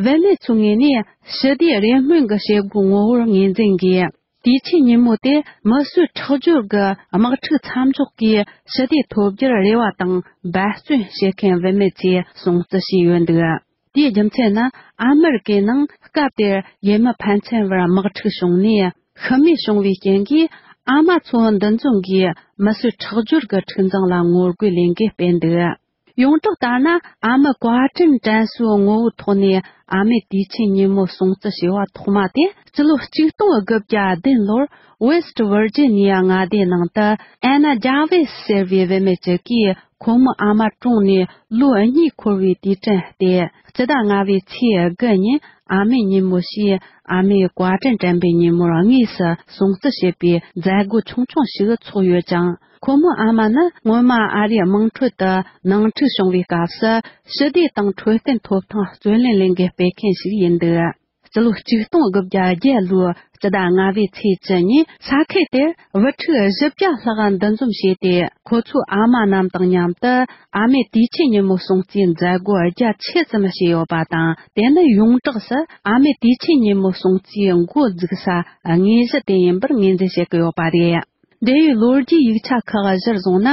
བུད་མེད་ཚོའི་ངོས་ནས་ཞི་བདེའི་རེ་སྨོན་གྱི་བྱེད་སྒོའི་ངོ་བོར་ངོས་འཛིན་གྱིས། དུས་ཆེན་ཉིན་མོ་དེ་མི་གསོད་ཁྲག་སྦྱོར་གྱི་དམག་འཁྲུག་མཚམས་འཇོག་གིས་ཞི་བདེ་ཐོབ་རྒྱུར་རེ་བ་དང་འབད་བརྩོན་བྱེད་མཁན་བུད་མེད་ཚོས་སྲུང་བརྩི་བྱས་ཡོད་འདུག། དེའི་རྒྱུ་མཚན་ནི་ཨ་མེ་རི་ཀའི་ནང་སྐབས་དེར་ཡུལ་མི་ཕན་ཚུན་བར་དམག་འཁྲུག་བྱུང་ནས། ཤི་རྨས་བྱུང་བའི་རྐྱེན་གྱིས་ཨ་མ་ཚོ་འདུ་འཛོམས་ཀྱིས་མི་གསོད་ཁྲག་སྦྱོར་གྱི་འཁྲུག་འཛིང་ལ་ངོ་རྒོལ་ལས་འགུལ་སྤེལ་འདུག། ཡོངས་གྲགས་ལྟར་ན། ཨ་མ་བཀའ་དྲིན་དྲན་གསོའི་ངོ་བོའི་ཐོག་ནས་ཨ་མའི་དུས་ཆེན་ཉིན་མོ་སྲུང་བརྩི་བྱས་པ་ཐོག་མ་དེ་སྤྱི་ལོ་ཆིག་སྟོང་དགུ་བརྒྱ་བདུན་ལོར་West Virginia མངའ་སྡེའི་ནང་དུ་Anna Jarvis ཟེར་བའི་བུད་མེད་ཅིག་གིས། ཁོ་མོའི་ཨ་མ་གྲོངས་ནས་ལོ་གཉིས་འཁོར་བའི་དུས་དྲན་སྟེ། སྤྱི་ཟླ་ལྔ་པའི་ཚེས་དགུ་ཉིན་ཨ་མའི་ཉིན་མོ་ཞེས། ཨ་མའི་བཀའ་དྲིན་དྲན་པའི་ཉིན་མོར་དངོས་སུ་སྲུང་བརྩི་བྱེད་པའི་མཛད་སྒོ་ཆུང་ཆུང་ཞིག་ཚོགས་ཡོད་ཅིང་། ཁོ་མོའི་ཨ་མ་ནི་སྔོན་མ་ཨ་རིའི་དམངས་ཁྲོད་དུ་ནང་འཁྲུག་བྱུང་བའི་སྐབས་སུ་ཞི་བདེ་དང་འཕྲོད་བསྟེན་ཐོབ་ཐང་རྩོད་ལེན་ལས་འགུལ་སྤེལ་མཁན་ཞིག་ཡིན་འདུག་སྤྱི་ལོ་ཆིག་སྟོང་དགུ་བརྒྱ་བརྒྱད་ལོའི་སྤྱི་ཟླ་ལྔ་པའི་ཚེས་བཅུ་ཉིན་ས་ཁུལ་དེར་བུ་ཕྲུག་བཞི་བརྒྱ་ལྷག་འདུ་འཛོམས་བྱས་ཏེ། ཁོ་ཚོའི་ཨ་མ་རྣམས་དང་མཉམ་དུ་ཨ་མའི་དུས་ཆེན་ཉིན་མོ་སྲུང་བརྩིའི་མཛད་སྒོ་རྒྱ་ཆེ་ཙམ་བྱས་ཡོད་པ་དང་། དེ་ནི་ཡོངས་གྲགས་སུ་ཨ་མའི་དུས་ཆེན་ཉིན་མོ་སྲུང་བརྩིའི་འགོ་འཛུགས་ས་དངོས་གཞི་དེ་ཡིན་པར་ངོས་འཛིན་བྱེད་ཀྱི་ཡོད་པ་རེད། འབྲེལ་ཡོད་ལོ་རྒྱུས་ཡིག་ཆ་ཁག་གཞིར་བཟུང་ན།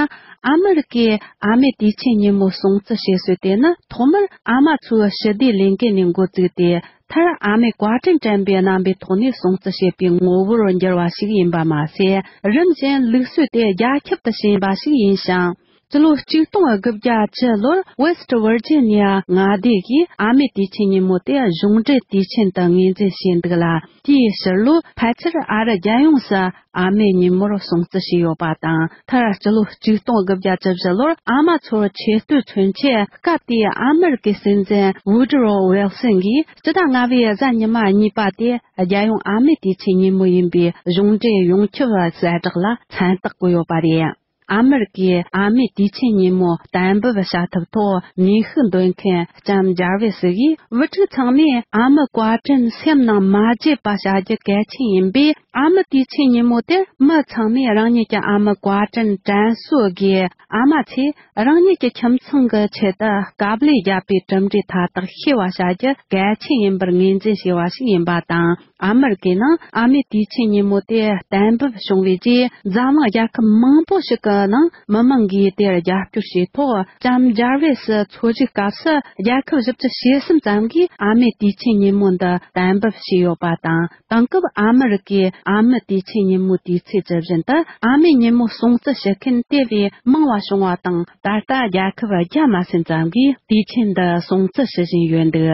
ཨ་མི་རི་ཀས་ཨ་མའི་དུས་ཆེན་ཉིན་མོ་སྲུང་བརྩི་བྱེད་སྲོལ་དེ་ནི་ཐོག་མར་ཨ་མ་ཚོའི་ཞི་བདེའི་ལས་འགུལ་ནས་འགོ་བཙུགས་ཏེ། མཐར་ཨ་མའི་བཀའ་དྲིན་དྲན་པའི་རྣམ་པའི་ཐོག་ནས་སྲུང་བརྩི་བྱེད་པའི་ངོ་བོར་འགྱུར་བ་ཞིག་ཡིན་པ་མ་ཟད། རིམ་བཞིན་ལུགས་སྲོལ་དེ་རྒྱ་ཁྱབ་ཏུ་ཕྱིན་པ་ཞིག་ཡིན་ཞིང་། སྤྱི་ལོ་ཆིག་སྟོང་དགུ་བརྒྱ་བཅུ་ལོར་West Virginia མངའ་སྡེ་གིས་ཨ་མའི་དུས་ཆེན་ཉིན་མོ་དེ་གཞུང་འབྲེལ་དུས་ཆེན་དུ་ངོས་འཛིན་བྱས་འདུག་ལ། དེའི་ཕྱིར་ལོ་ཕལ་ཆེར་ཨ་རི་རྒྱལ་ཡོངས་སུ་ཨ་མའི་ཉིན་མོར་སྲུང་བརྩི་བྱས་ཡོད་པ་དང་། མཐར་སྤྱི་ལོ་ཆིག་སྟོང་དགུ་བརྒྱ་བཅུ་བཞི་ལོར་ཨ་མ་ཚོར་ཆེ་བསྟོད་མཚོན་ཆེད། སྐབས་དེའི་ཨ་མི་རི་ཀའི་སྲིད་འཛིན་Woodrow Wilson གྱིས་སྤྱི་ཟླ་ལྔ་པའི་གཟའ་ཉི་མ་གཉིས་པ་དེ་རྒྱལ་ཡོངས་ཨ་མའི་དུས་ཆེན་ཉིན་མོ་ཡིན་པའི་གཞུང་འབྲེལ་ཡོངས་ཁྱབ་གསལ་བསྒྲགས་ལ་མཚན་རྟགས་བཀོད་ཡོད་པ་རེད། ཨ་མི་རི་ཀའི་ཨ་མའི་དུས་ཆེན་ཉིན་མོ་གཏན་འབེབས་བྱ་ཐབས་ཐོག་ནུས་ཤུགས་འདོན་མཁན་ལྕམ་ཇར་ཝེ་སི་ཡིས། བུ་ཕྲུག་ཚང་མས་ཨ་མའི་བཀའ་དྲིན་སེམས་ནང་མ་བརྗེད་པ་བྱ་རྒྱུ་གལ་ཆེན་ཡིན་པས། ཨ་མའི་དུས་ཆེན་ཉིན་མོ་དེར་མི་ཚང་མས་རང་ཉིད་ཀྱི་ཨ་མའི་བཀའ་དྲིན་དྲན་གསོ་སྒོས། ཨ་མ་ཚོས་རང་ཉིད་ཀྱི་ཁྱིམ་ཚང་གི་ཆེད་དུ་དཀའ་ལས་བརྒྱབ་པའི་གྲུབ་འབྲས་མཐའ་དག་ཤེས་པ་བྱ་རྒྱུ་གལ་ཆེན་ཡིན་པར་ངོས་འཛིན་བྱས་པ་ཞིག་ཡིན་པ་དང་། ཨ་མི་རི་ཀའི་ནང་ཨ་མའི་དུས་ཆེན་ཉིན་མོ་དེ་གཏན་འབེབས་བྱུང་བའི་རྗེས། འཛམ་གླིང་རྒྱལ་ཁབ་མང་པོ་ཞིག་གི་ནང་མི་མང་གིས་དེར་རྒྱབ་སྐྱོར་བྱས་ཐོག་ལྕམ་ཇར་ཝེ་སི་འཚོ་བཞུགས་སྐབས་སུ་རྒྱལ་ཁབ་བཞི་བཅུ་ཞེ་གསུམ་ཙམ་གྱིས་ཨ་མའི་དུས་ཆེན་ཉིན་མོ་འདི་གཏན་འབེབས་བྱས་ཡོད་པ་དང་། དེང་སྐབས་ཨ་མི་རི་ཀའི་ཨ་མའི་དུས་ཆེན་ཉིན་མོའི་དུས་ཚིགས་ཇི་བཞིན་དུ་ཨ་མའི་ཉིན་མོ་སྲུང་བརྩི་བྱེད་མཁན་དེ་བས་མང་བ་བྱུང་བ་དང་། ད་ལྟ་རྒྱལ་ཁབ་བརྒྱ་མ་ཟིན་ཙམ་གྱིས་དུས་ཆེན་འདི་སྲུང་བརྩི་ཞུ་བཞིན་ཡོད་འདུག་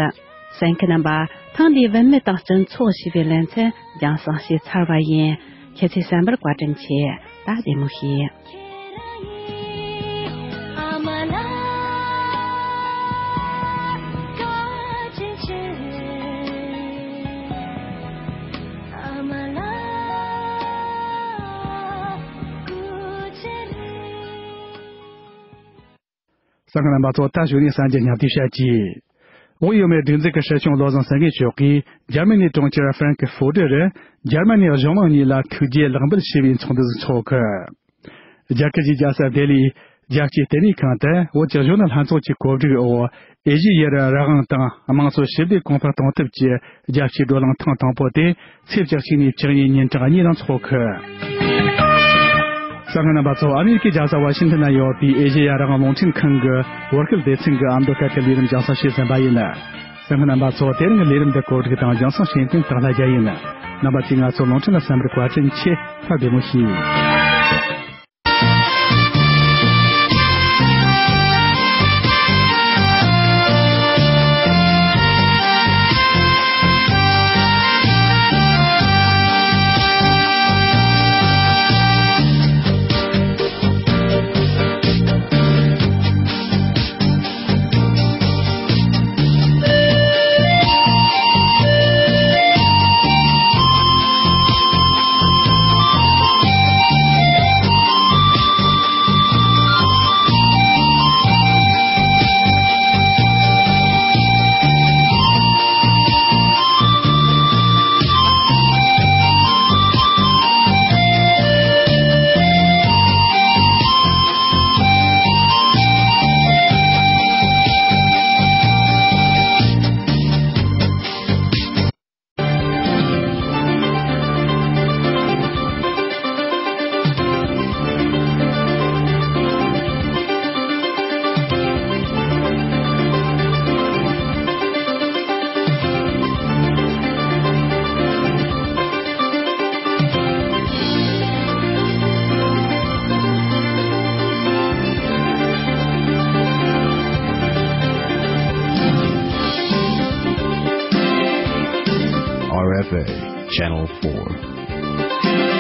གསན་མཁན་རྣམ་པ། ཐེངས་འདིའི་བུད་མེད་དང་སྤྱི་ཚོགས་ཞེས་པའི་ལེ་ཚན་རྒྱང་སྲིང་བྱས་ཚར་བ་ཡིན། ཁྱེད་ཚོས་གསན་པར་བཀའ་དྲིན་ཆེ། ད་བདེ་མོ་བྱོས། གསན་མཁན་རྣམ་པ་ཚོ། ད་གཞུག་ནས་གསར་འགྱུར་སྙིང་བསྡུས་བཤད་ཀྱི། དབུས་ཡུལ་མིའི་སྒྲིག་འཛུགས་ཀྱི་སྲིད་སྐྱོང་བློ་བཟང་སེང་གེ་མཆོག་གིས་འཇར་མ་ནིའི་གྲོང་ཁྱེར་ཧྥ་རན་ཀི་ཧྥུ་ཏི་རུ་འཇར་མ་ནིའི་གཞུང་མང་གཉིས་ལ་ཐུགས་རྗེ་ལེགས་འབུལ་ཞུ་བའི་ཚོགས་འདུ་ཞིག་འཚོགས་ཁུལ། རྒྱ་གར་གྱི་རྒྱལ་ས་ལྡི་ལིའི་རྒྱལ་སྤྱིའི་ལྟེ་གནས་ཁང་དུ་བོད་ཀྱི་གཞོན་ནུ་ལྷན་ཚོགས་ཀྱི་གོ་སྒྲིག་འོག་ཨེ་ཤེ་ཡའི་རང་དབང་དང་དམངས་གཙོ་ཞི་བདེ་གོང་འཕེལ་གཏོང་ཐབས་ཀྱི་རྒྱལ་སྤྱིའི་བགྲོ་གླེང་ཐེངས་དང་པོ་དེ། ཚེས་བཅུ་གཅིག་ནས་བཅུ་གཉིས་ཉིན་གྲངས་གཉིས་ནང་འཚོགས་ཁུལ། གསན་མཁན་རྣམ་པ་ཚོ། ཨ་མེ་རི་ཀའི་རྒྱལ་ས་ཝ་ཤིང་ཊོན་ན་ཡོད་པའི་ཨེ་ཤེ་ཡ་རང་དབང་རླུང་འཕྲིན་ཁང་གི་བོད་སྐད་སྡེ་ཚན་གྱི་ཨ་མདོ་སྐད་ཀྱི་ལས་རིམ་རྒྱང་སྲིང་བྱས་ཟིན་པ་ཡིན། གསན་མཁན་རྣམ་པ་ཚོ། དེ་རིང་གི་ལས་རིམ་འདི་གོ་སྒྲིག་དང་རྒྱང་སྲིང་བྱེད་མཁན་སྟག་ལྷ་རྒྱལ་ཡིན། རྣམ་པ་ཚོས་ང་ཚོ་རླུང་འཕྲིན་ལ་གསན་པར་བཀའ་དྲིན་ཆེ། ཐབས་བདེ་མོ་བྱོས། Channel four.